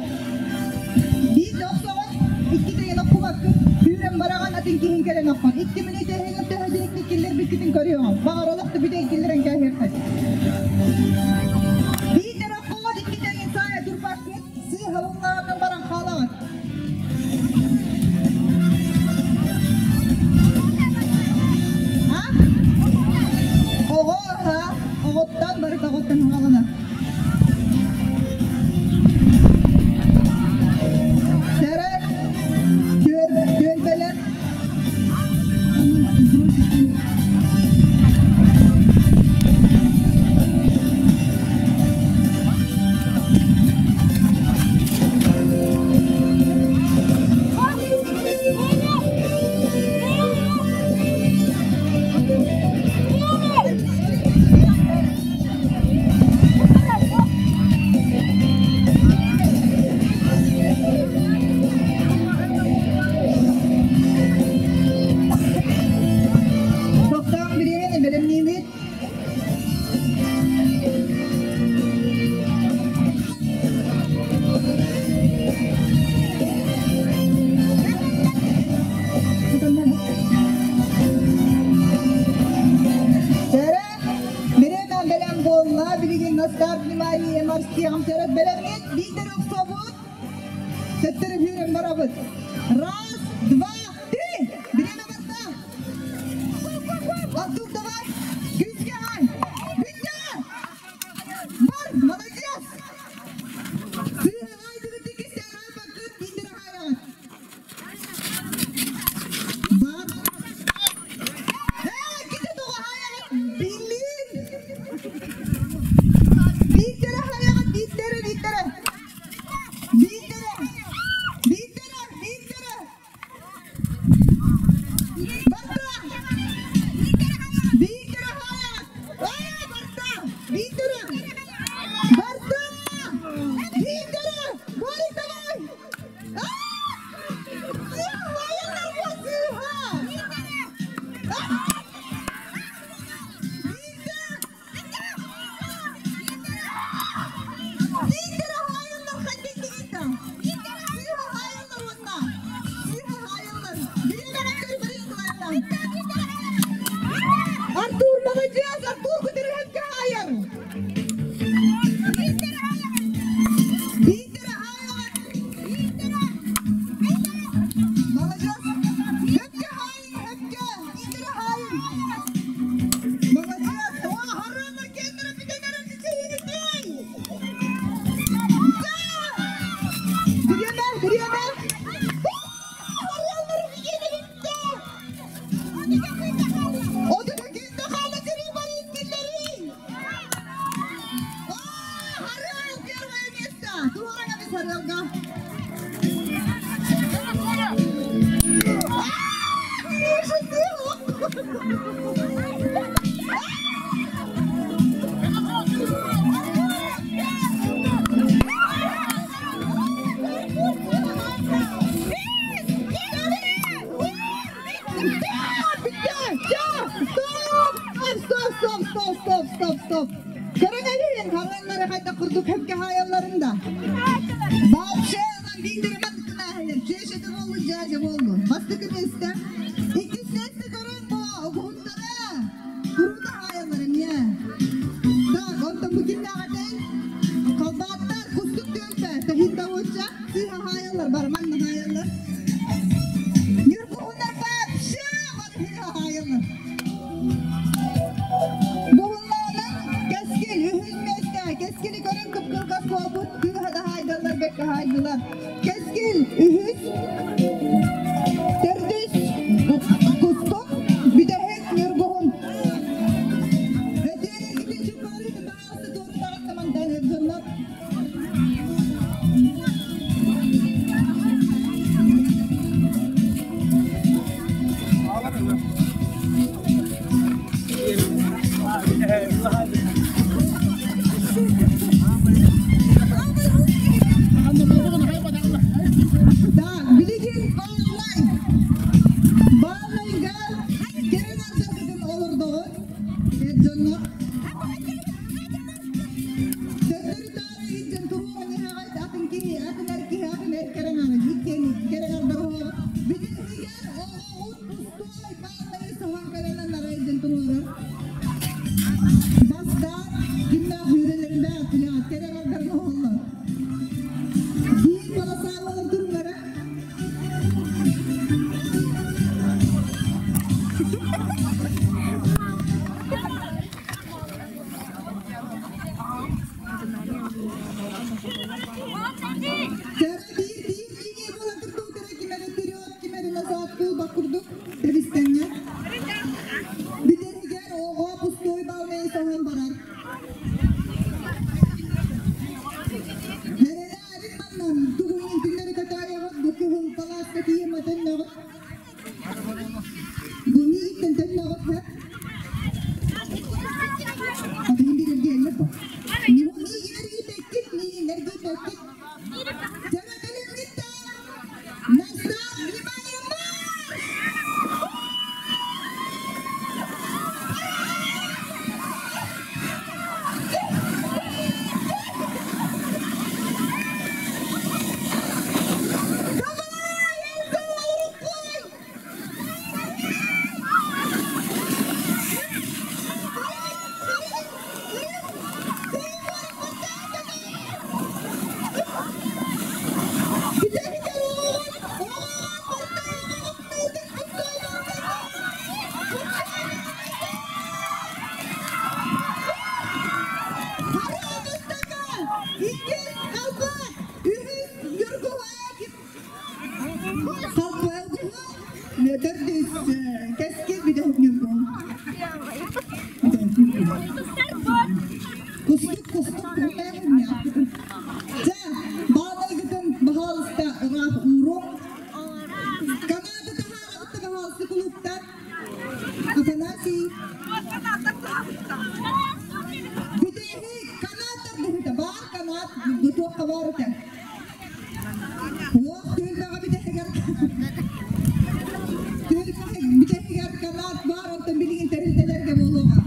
Биирдэ охсоҕун, икки тэйэн оххубаккын, сүүрэн бараҕын, атын киһиҥ кэлэн оххон. Икки мүнүүтэ иһигэр төһө дириҥник киллэрбиккитин көрүөҕүм. Баҕар олох да бүтэй киллэрэн кээһиэххит. Биирдэрэ оххоҕут, икки тэйин саайа турбаккыт, сыыһа буллаҕынан баран хаалаҕыт. А? Оҕо, оҕоттон барыта оҕоттон хаалана. Сэрэ, түөлбэлэр Тохтоон бириэмэни бэлэмниибит. Сэрэ, бириэмэ бэлэм буолла. Билигин настар внимание марстиям төрөт бэлэммит. Биитэр охсобут. Төттөрү сүүрэн барабыт. Раз, два, три. Бириэмэ барда. Артур, давай. Күүскэ аҕай. Бүттэ. Бар, молодец. Сыыһаҕай дыгыты кистээн аайбаккын, биитэр аһаайаҕыт. Бар. Ээ, кити тоҕо аһаайаҕыт? Билин. Биирдэрэ аһаайаҕыт, биирдэрэ, биирдэрэ. Биирдэрэ. Биирдэрэ, биирдэрэ. Артур маладьыас, Артур күтүрүһэн хаайар. Биитэрэ хаайаҕыт. Маладьыас. Хөпкө хаайын, хөпкө. Биитэрэ хаайын. Маладьыас. О, хараамар кендere бүтэн эрэр сиһигитин. Бириэмэ, бириэмэ. Хараамар киэнэ бүттэ. Отут хаала сири барыт киллэрий. Харыал первое место. Туһаҕа біз Харыалга. Стоп, стоп, стоп, стоп, стоп, стоп. Көрөҥөлүүн хараллары хайда курдук хөпкө хаайалларында. Вообще, биндермет кынааһылар. Чешети болду, жажа болду. Бастыкы месте. Иккис месте көрөн бу угуттара. Курута хаайаллар эмне. Так, онтон бу кимнээҕэтэй? Халбааттар кустук түөлбэ. Тахин давуча. Сыха хаайаллар, барман хаайаллар. Ньургуһуннар вообще барыһыга хаайаллар. Буһуннаанан кэскил үһүс миэстэ. Кэскили көрөн кып-кылгас буолбут кыыһа да хаайдаллар, бэккэ хаайдылар. Кэскил үһүс, төрдүс кустук, бүтэһик ньургуһун. Этиэргитин чуккаары баҕалсы туору таҕыстамантан ырдыннар. Так, билигин бааллай. Бааллайга керен ардаргытын олордоҕут. Эр дьоннор. Төттөрү таары иһиттэн туруоран иһэҕит атын киһи, атын эр киһи, атын эр кэрэн аны иккиэн кэрэн ардар Билигин оҕоҕут пустой бааллайы соһон кэлэн арайдын туруорар. Бастаан кимнээх үүрэлэрин бэҕэт билэҕит кэрэн ардарга оһоллор. Биир полосаалалар туруҥара. Кэрэ биир биир линия буолан турдуутара ким эрэ вперед, ким эрэ назад буолбат курдук тэбистэҥҥэ. Бүтэһигэр оҕо пустой балнайы соһон барар. Эрэлээрин маннан тугуйун күннэри көтөөйөҕүт бу кыһыл палааска тиийэн төннөҕүт. Бу миигиттэн төннөҕүт һэ. Атын бирэргиэллэр бу. Миигин эргийбэккит, миигин эргийбэккит. Дьара бэлэмҥит На старт, внимание, марш! Давай, Эльза, рукой! Кустук, кустук, Дьэ, баалайгытын баһаалыста ыраах ууруҥ. Канада таһаарабытта баһаалыста кулууптар. Афанасий. Бүтэһик канаттар быһыта баар канат бутуохха баар этэ. Уох түөлбэҕэ бүтэһигэр түөлбэҕэ бүтэһигэр канат баар онтон билигин тэрилтэлэргэ буолуоҕа.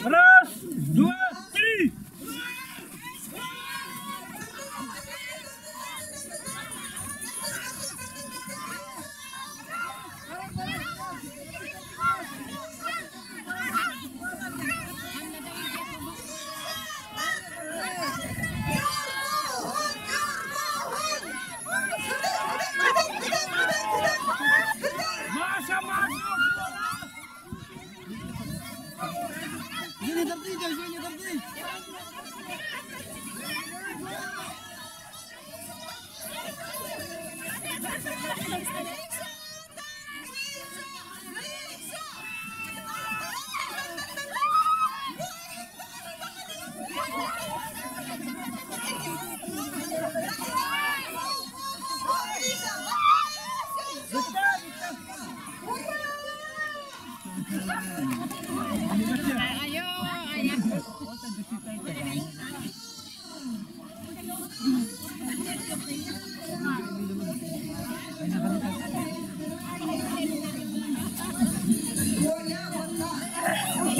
Раз, два, три! Маша, Маша!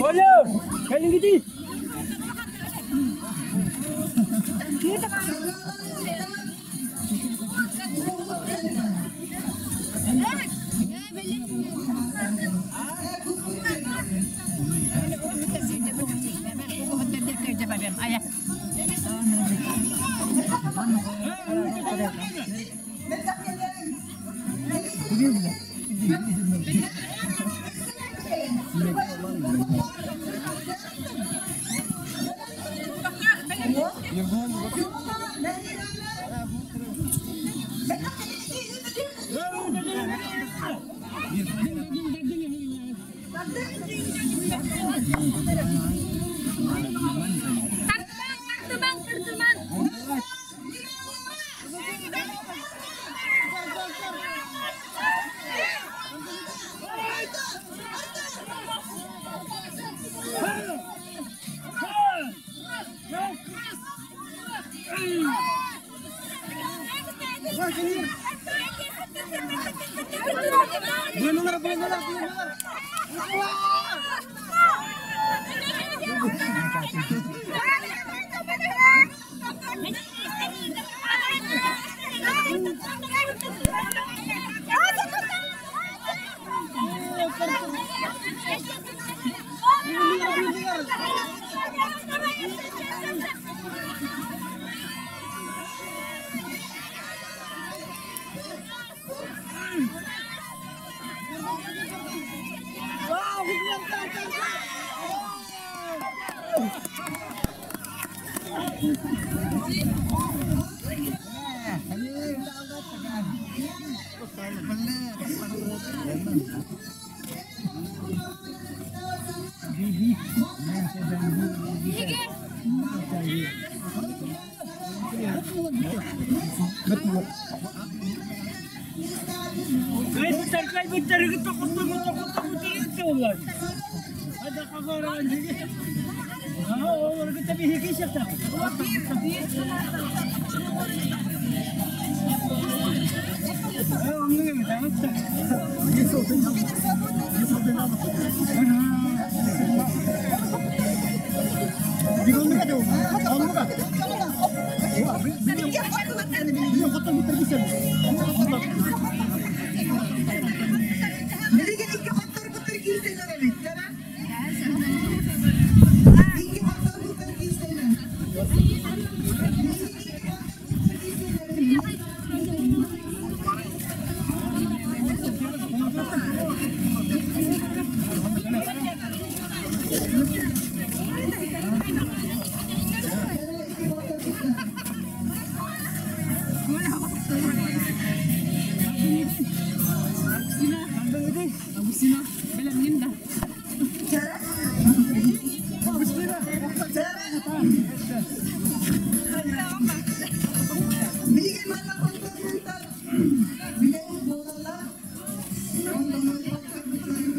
Оля, кэлиҥҥитий? Билигин икки хотторбуттар киирсэллэр эбит, дьэ Икки хотторбуттар киирсэллэр. Билигин икки хотторбуттар киирсэллэр эбит. Икки хотторбуттар. Билигин манна хотторбуттар билэн буолаллар. Онтон хотторбуттар.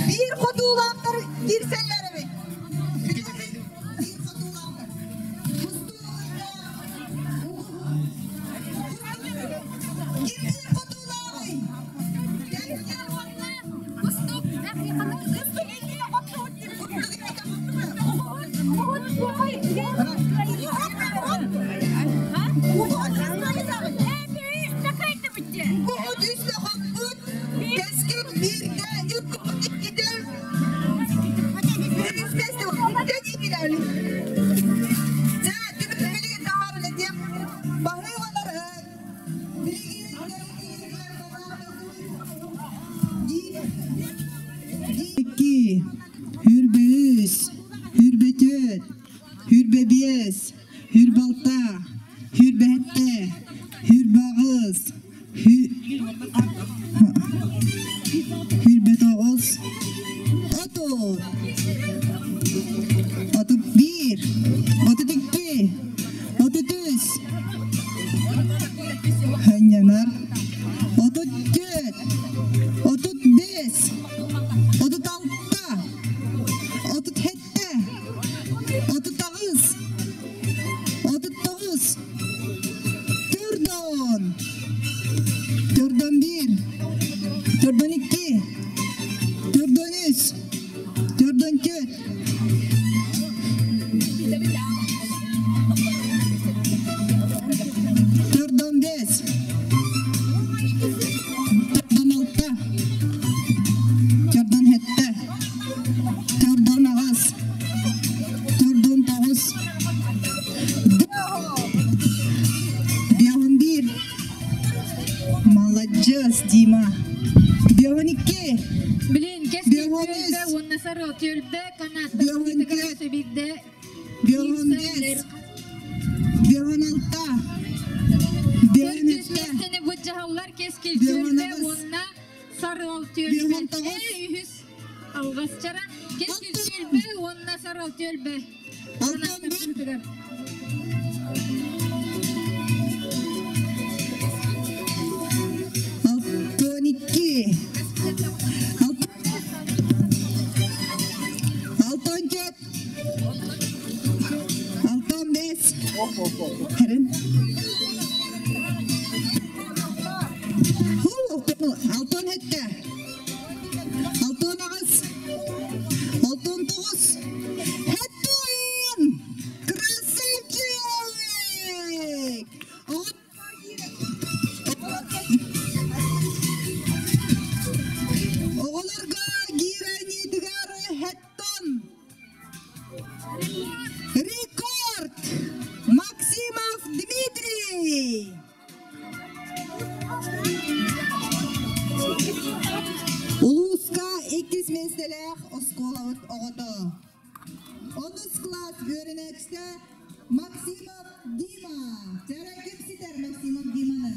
Биир хотуулаахтар киирсэллэр эбит. Биир хотуулаахтар. Ким биир хотуулааҕый? Кэскил биирдэ, иккитэ, Икки, хүрбэ үс, хүрбэ түөрт, хүрбэ биэс, хүрбэ алта, хүрбэ сэттэ, хүрбэ аҕыс, хүрбэ тоҕус, 30, 31, 32, 33, Ханньанар, 34, 35, 36, 37, 38, 39, Төрдөн, төрдөн биир, төрдөн икки, төрдөн үс, төрдөн түөрт, төрдөн бэс, төрдөн алта, төрдөн сэттэ, төрдөн аҕыс, төрдөн тоҕус, 51. Молодец, Дима. 52. Блин, кэскил түөлбэ уонна сарыал түөлбэ канааттар 54. биирдэ 55. 56. Төрдүс 57. миэстэни былдьаһаллар кэскил түөлбэ уонна сарыал түөлбэ. Үһүс алҕасчара кэскил түөлбэ уонна сарыал түөлбэ. 61. 62. 64. 65. Хэрэн. 67. 68. 69. Хэттуин! Красавчик! Оҕолорго гиирэнитигэр хэттон! Рекорд! Максимов Дмитрий! Улууска иккис миэстэлээх оскуолабыт оҕото. Онус кылаас үөрэнээччитэ Максимов Дима. Чара ким ситэр Максимов Диманы?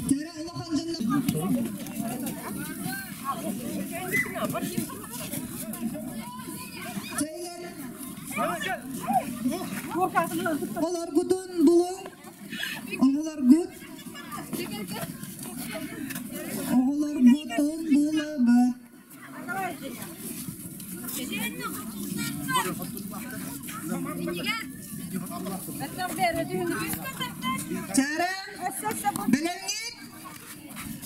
Чара улахан дьонно... Чайлар. Олоргутун булуҥ. Оҕолоргут. Оҕолоргутун булабыт. Чара, бэлэмҥит?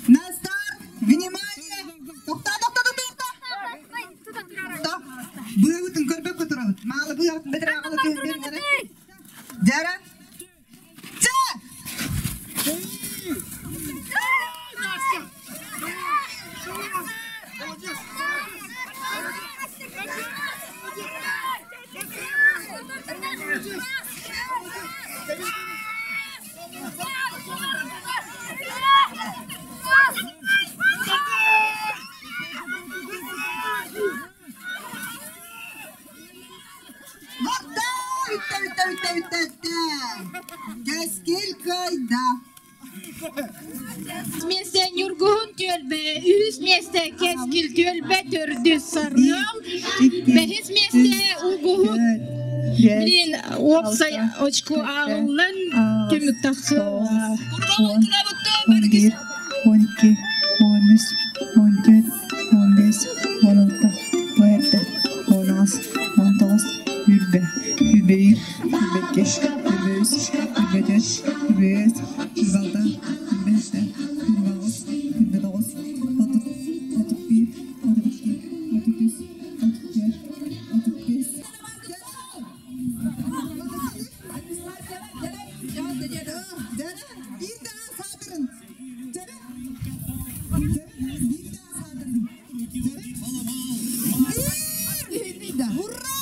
На старт, внимание! Тохтоо, тохтоо, тохтоо, тохтоо! Быабытын көрбөккө турабыт. Маалы быабытын бэтэрээ аҕала түһэн Дьара! Чэ! Бүттэ, бүттэ, бүттэ, бүттэ, бүттэ. Кэскил кыайда. Миэстэ Ньургуһун түөлбэ, үһүс миэстэ Кэскил түөлбэ, төрдүс Сарыал, бэһис миэстэ Угуһун. Блин, уопсай очко ааҕыллан түмүк тахсыа. 11, 12, 13, 14, 15, 16, 17, 18, 19, 20, 21, 22, 23, 24, 25, 26, 27, 28, 29, 30, 31, 32, 33, 34, 35. Bir daha saldırın. Bir daha saldırın. Bir! Hurra!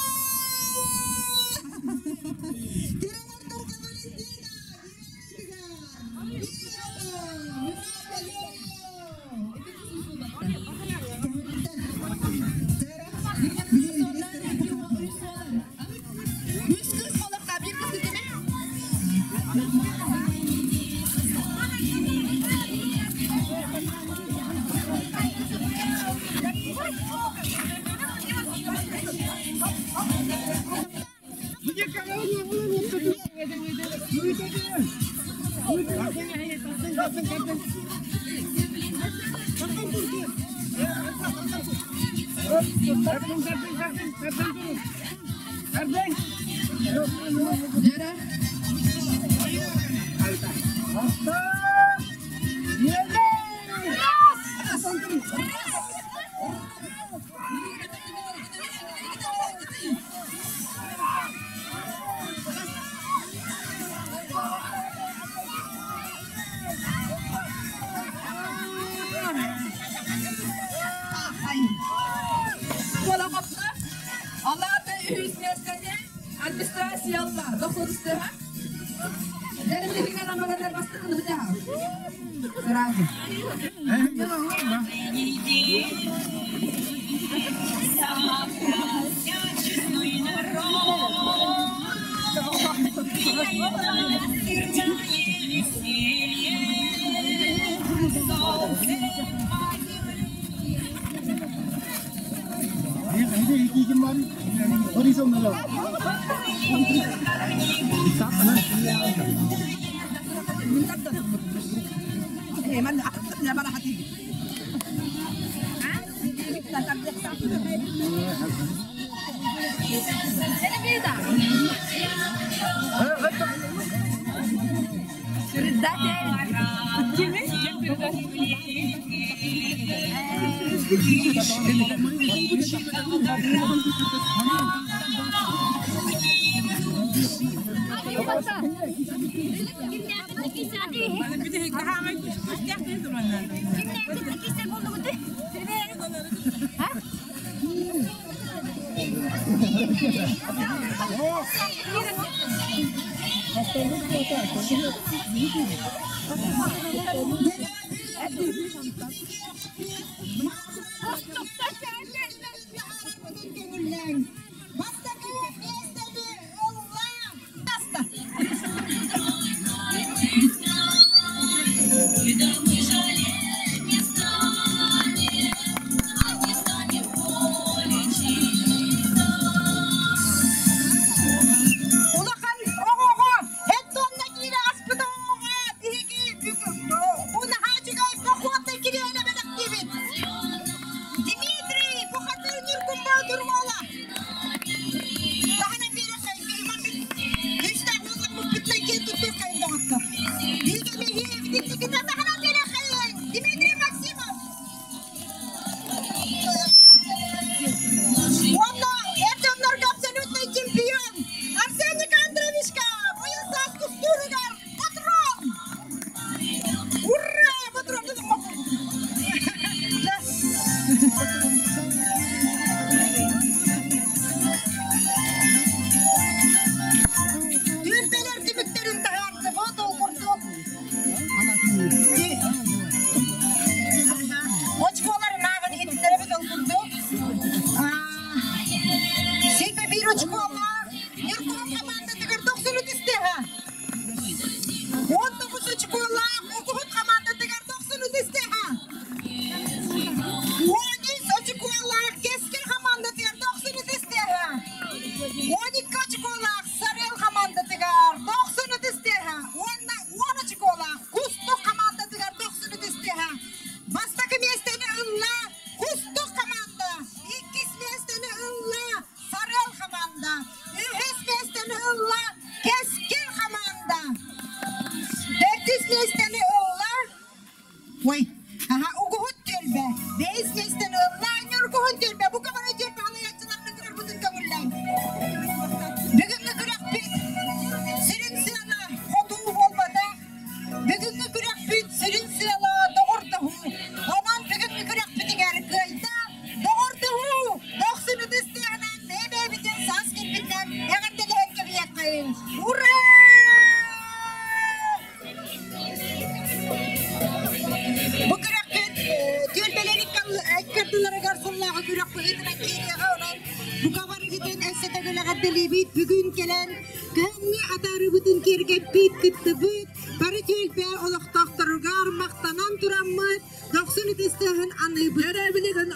эҕэрдэлиибит бүгүн кэлэн кыһыҥҥы атаарыыбытын киэргэппит, кыттыбыт бары түөлбэ олохтоохторугар махтанан тураммыт дохсун ытыс тыаһын аныыбыт. Дьэрээбилигин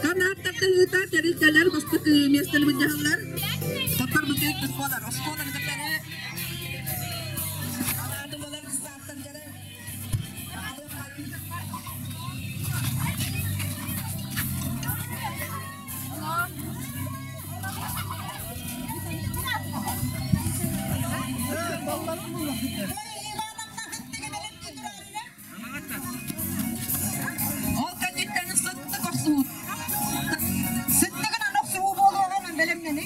канааттартан ыытар тэрилтэлэр бастакы миэстэни былдьаһаллар. Тоттор бытык оскуолар, оскуоланы кытары анаатымалар кыстааттар дьэрэ. Ол кэнниттэн сыттык охсуһуу. Сыттыгынан охсуһуу буолуоҕунан бэлэмнэни.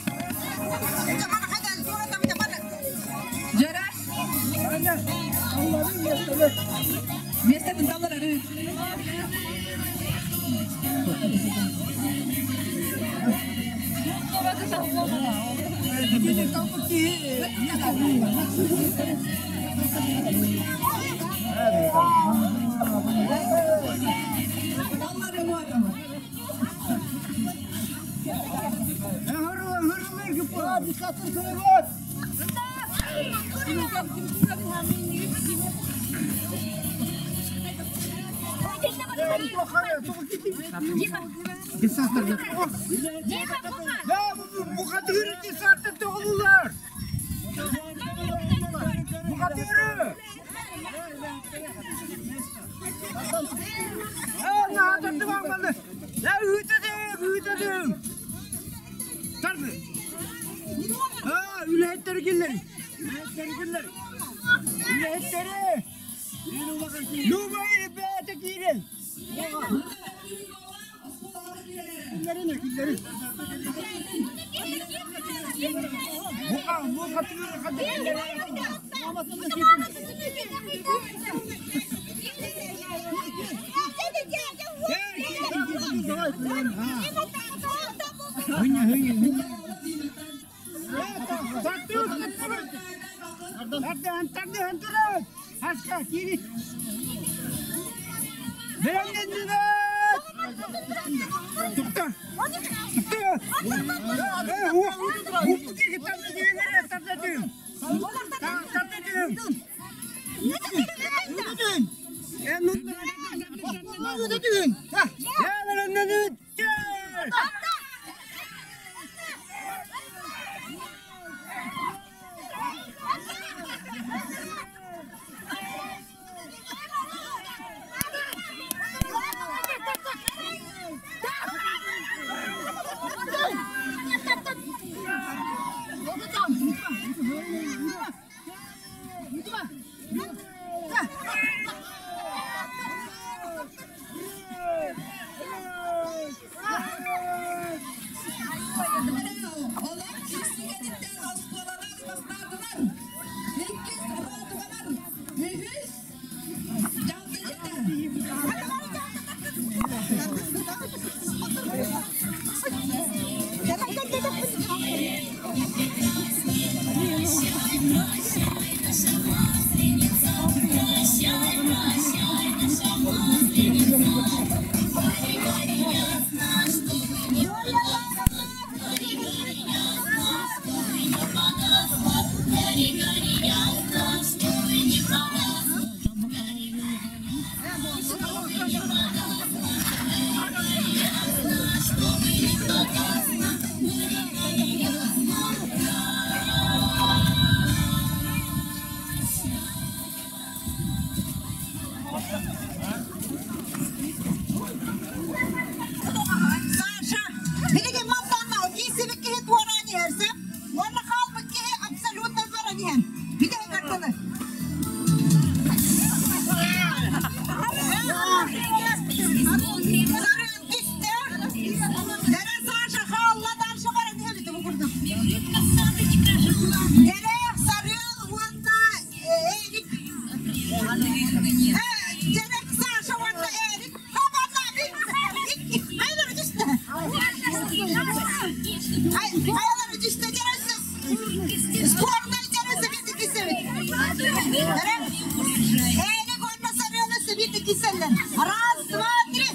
Дьэрэ. Миэстэтин таллар Саша, билигин мантанна киисибит киһи туораан иһэрсэ, уонна хаалбыт киһи абсолютно баран иһэн. Бүтэһик ардылы. Сарыан түстэ. Дэрэ Саша хаалла дальше баран иһэбит бу курдук. Дэрэ Сарыал уонна Эрик. Дэрэ Саша уонна Эрик. Раз, два, три!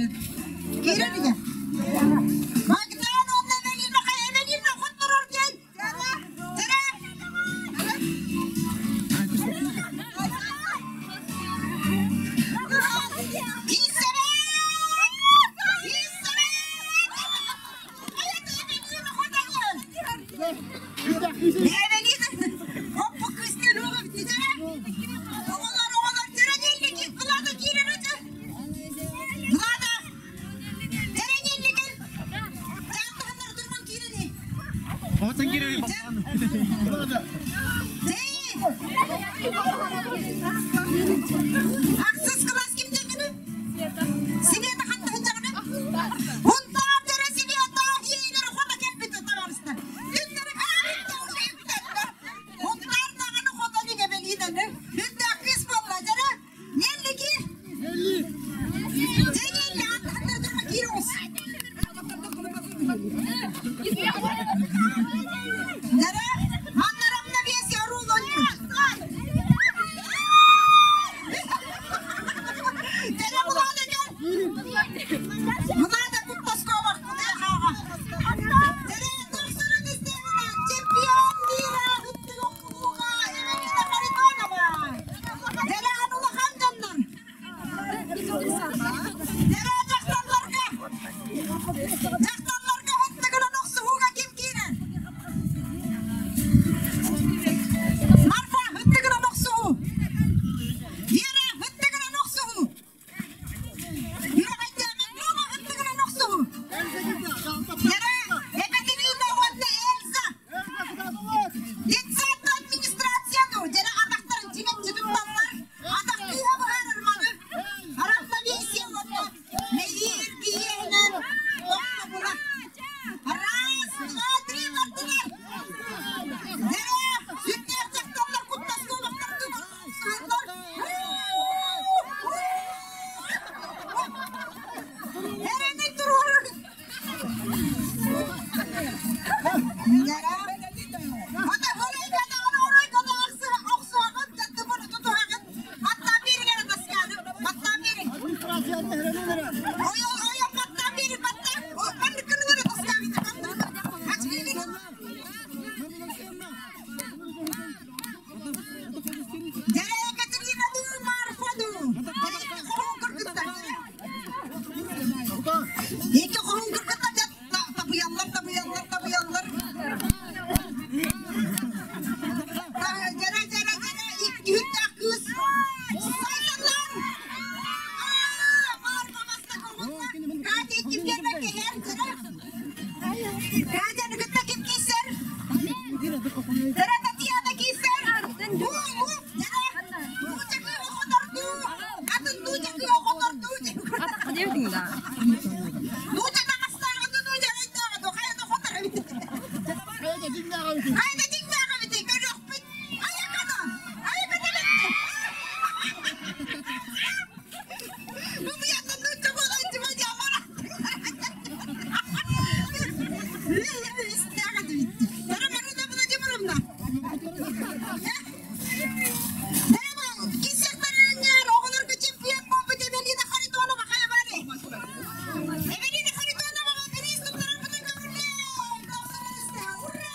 Киирэн иһэ. Богдан уонна Эвелина хайа Эвелина хотторор диэн. Тирэ. Ахсыс кылаас ким дегені? Света ханна сылдьаҕына? Унтаар дэрэ Света иэйилэри хото кэлбит табаарыстар. Күннэри Унтаар даҕаны хото бигэбэлиинаны. Үрдээх кыыс буолла дьэрэ. Неллики. Дьэ нелли аттахтар дурма киир оҕус. Дьэрэ, маннарамна биэс оруул ойнуур. Дьэрэ булаана кэл. Мынада куттаскова кутуйахааҕа. Дьэрэ тохсорун истэҕинэ чемпион мира үттүк Эвелина Харитонова. Дьэрэ улахан дьоннор. Дьэрэ дьахталларга. Дьахталларга хаттыгынан охсуһууга ким киирэр? Марфа, хаттыгынан охсуһуу. Вера, хаттыгынан охсуһуу. Юра, хаттыгынан охсуһуу. Вера, Екатерина уонна Эльза. Детсадка администрацияны, дьэрэ атахтарын чиҥэччи тутталлар. Атах кыыһа быһаарар маны. Равновесие уонна мэйиир киһиэнэн тохтобула. Раз, два, три, бардылар. Дьэрэ, сүрдээх дьахталлар куттас куобахтар тутсаллар. Эрэни туруорар. Екі қолын кыргыттар табыяллар, табыяллар, табыяллар. Жара, жара, жара, икки кыз. Сайтанлар! Катя ким бермекке хер, жара. Катяны кытта ким кийсер? Жара Татьяна кийсер. Бу, бу, жара. Дуучакы оҕоторду. Атын дуучакы оҕоторду. Дууча таҥастааҕы, дууча өйдөөҕү, хайа да хотор эбит. Хайда дьиҥнээҕи эбит, көрүөхпүт. Айакана, айакана бэтти. Бу буянна нуучча буолан тима дьамара. Тара Марина Владимировна. Оҕолорго чемпион буолбут Эвелина Харитонова хайа бары? Эвелина Харитоноваҕа бириис туттарарбытын көҥүллээн! Ура!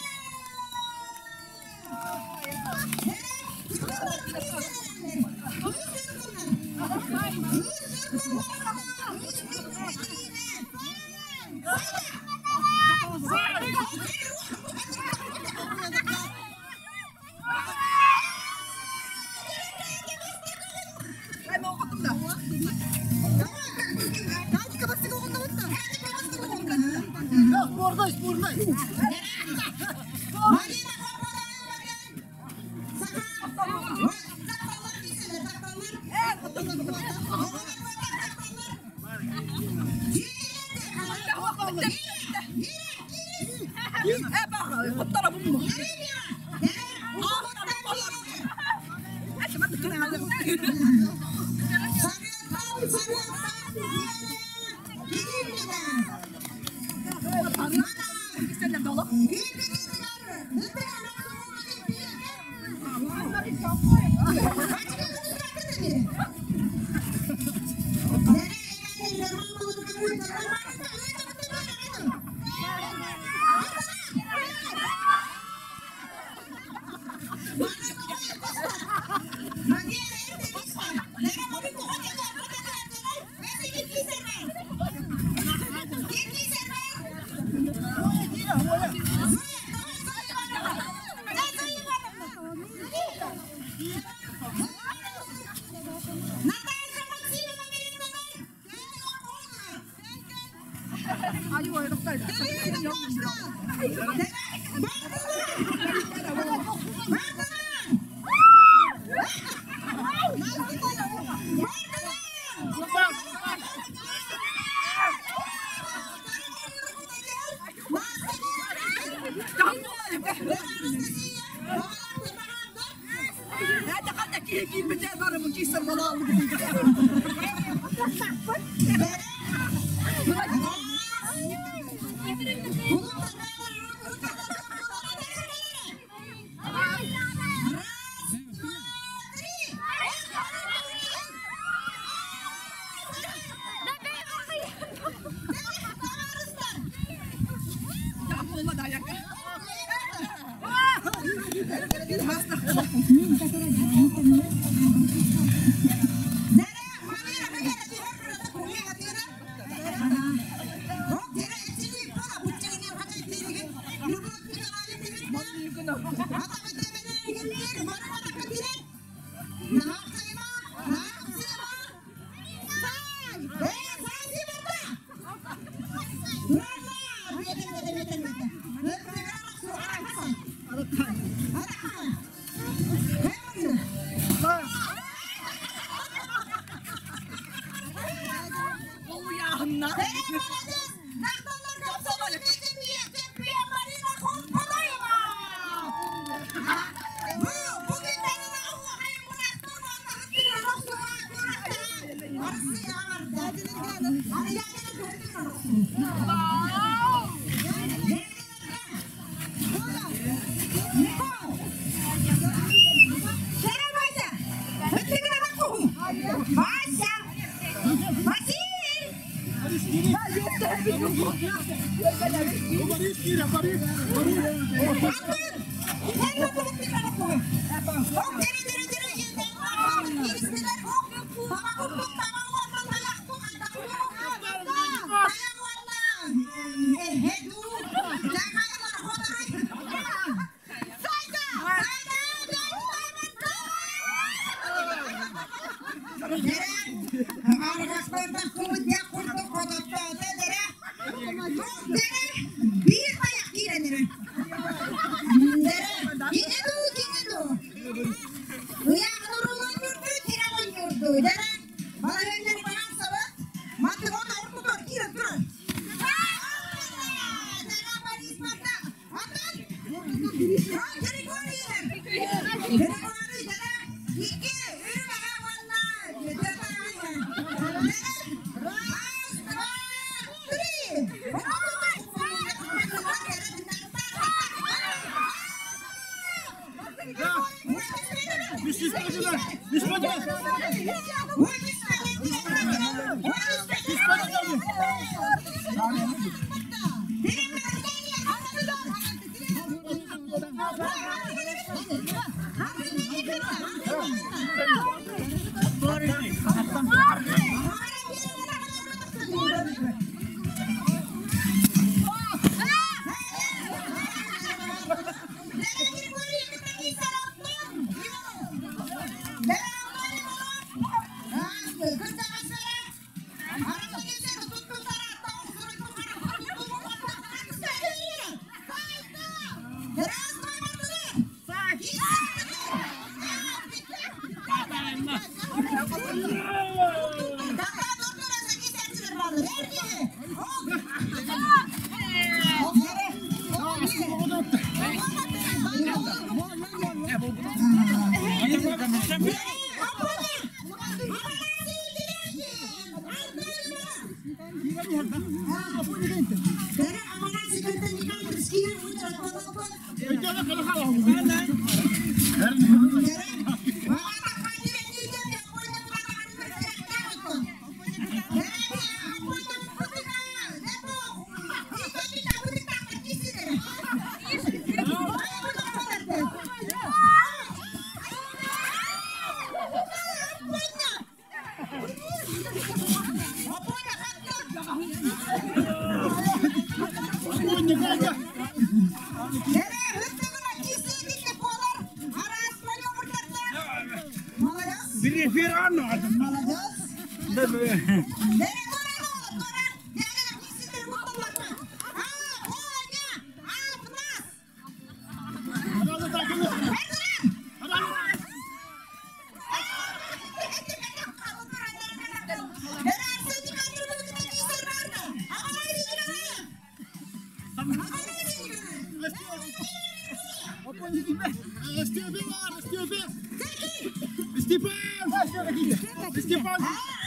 Степан! Степан!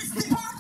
Степан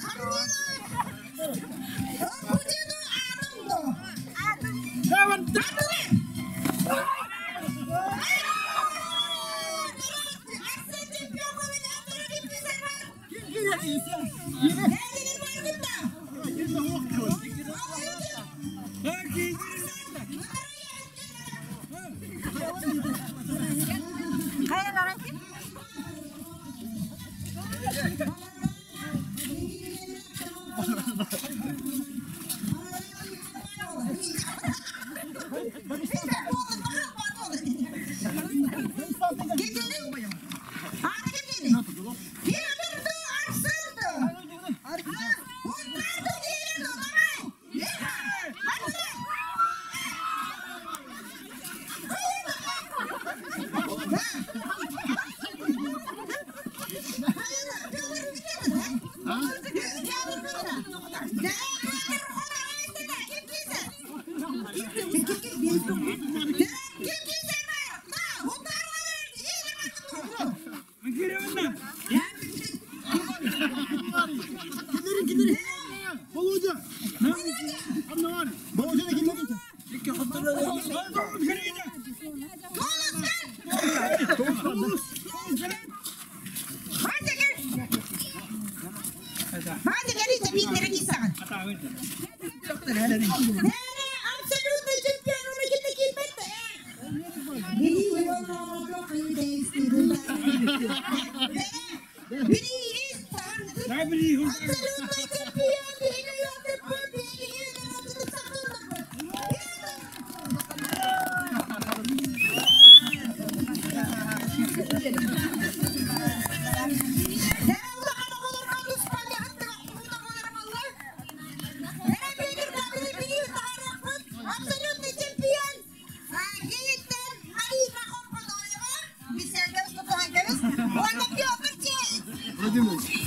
Владимир.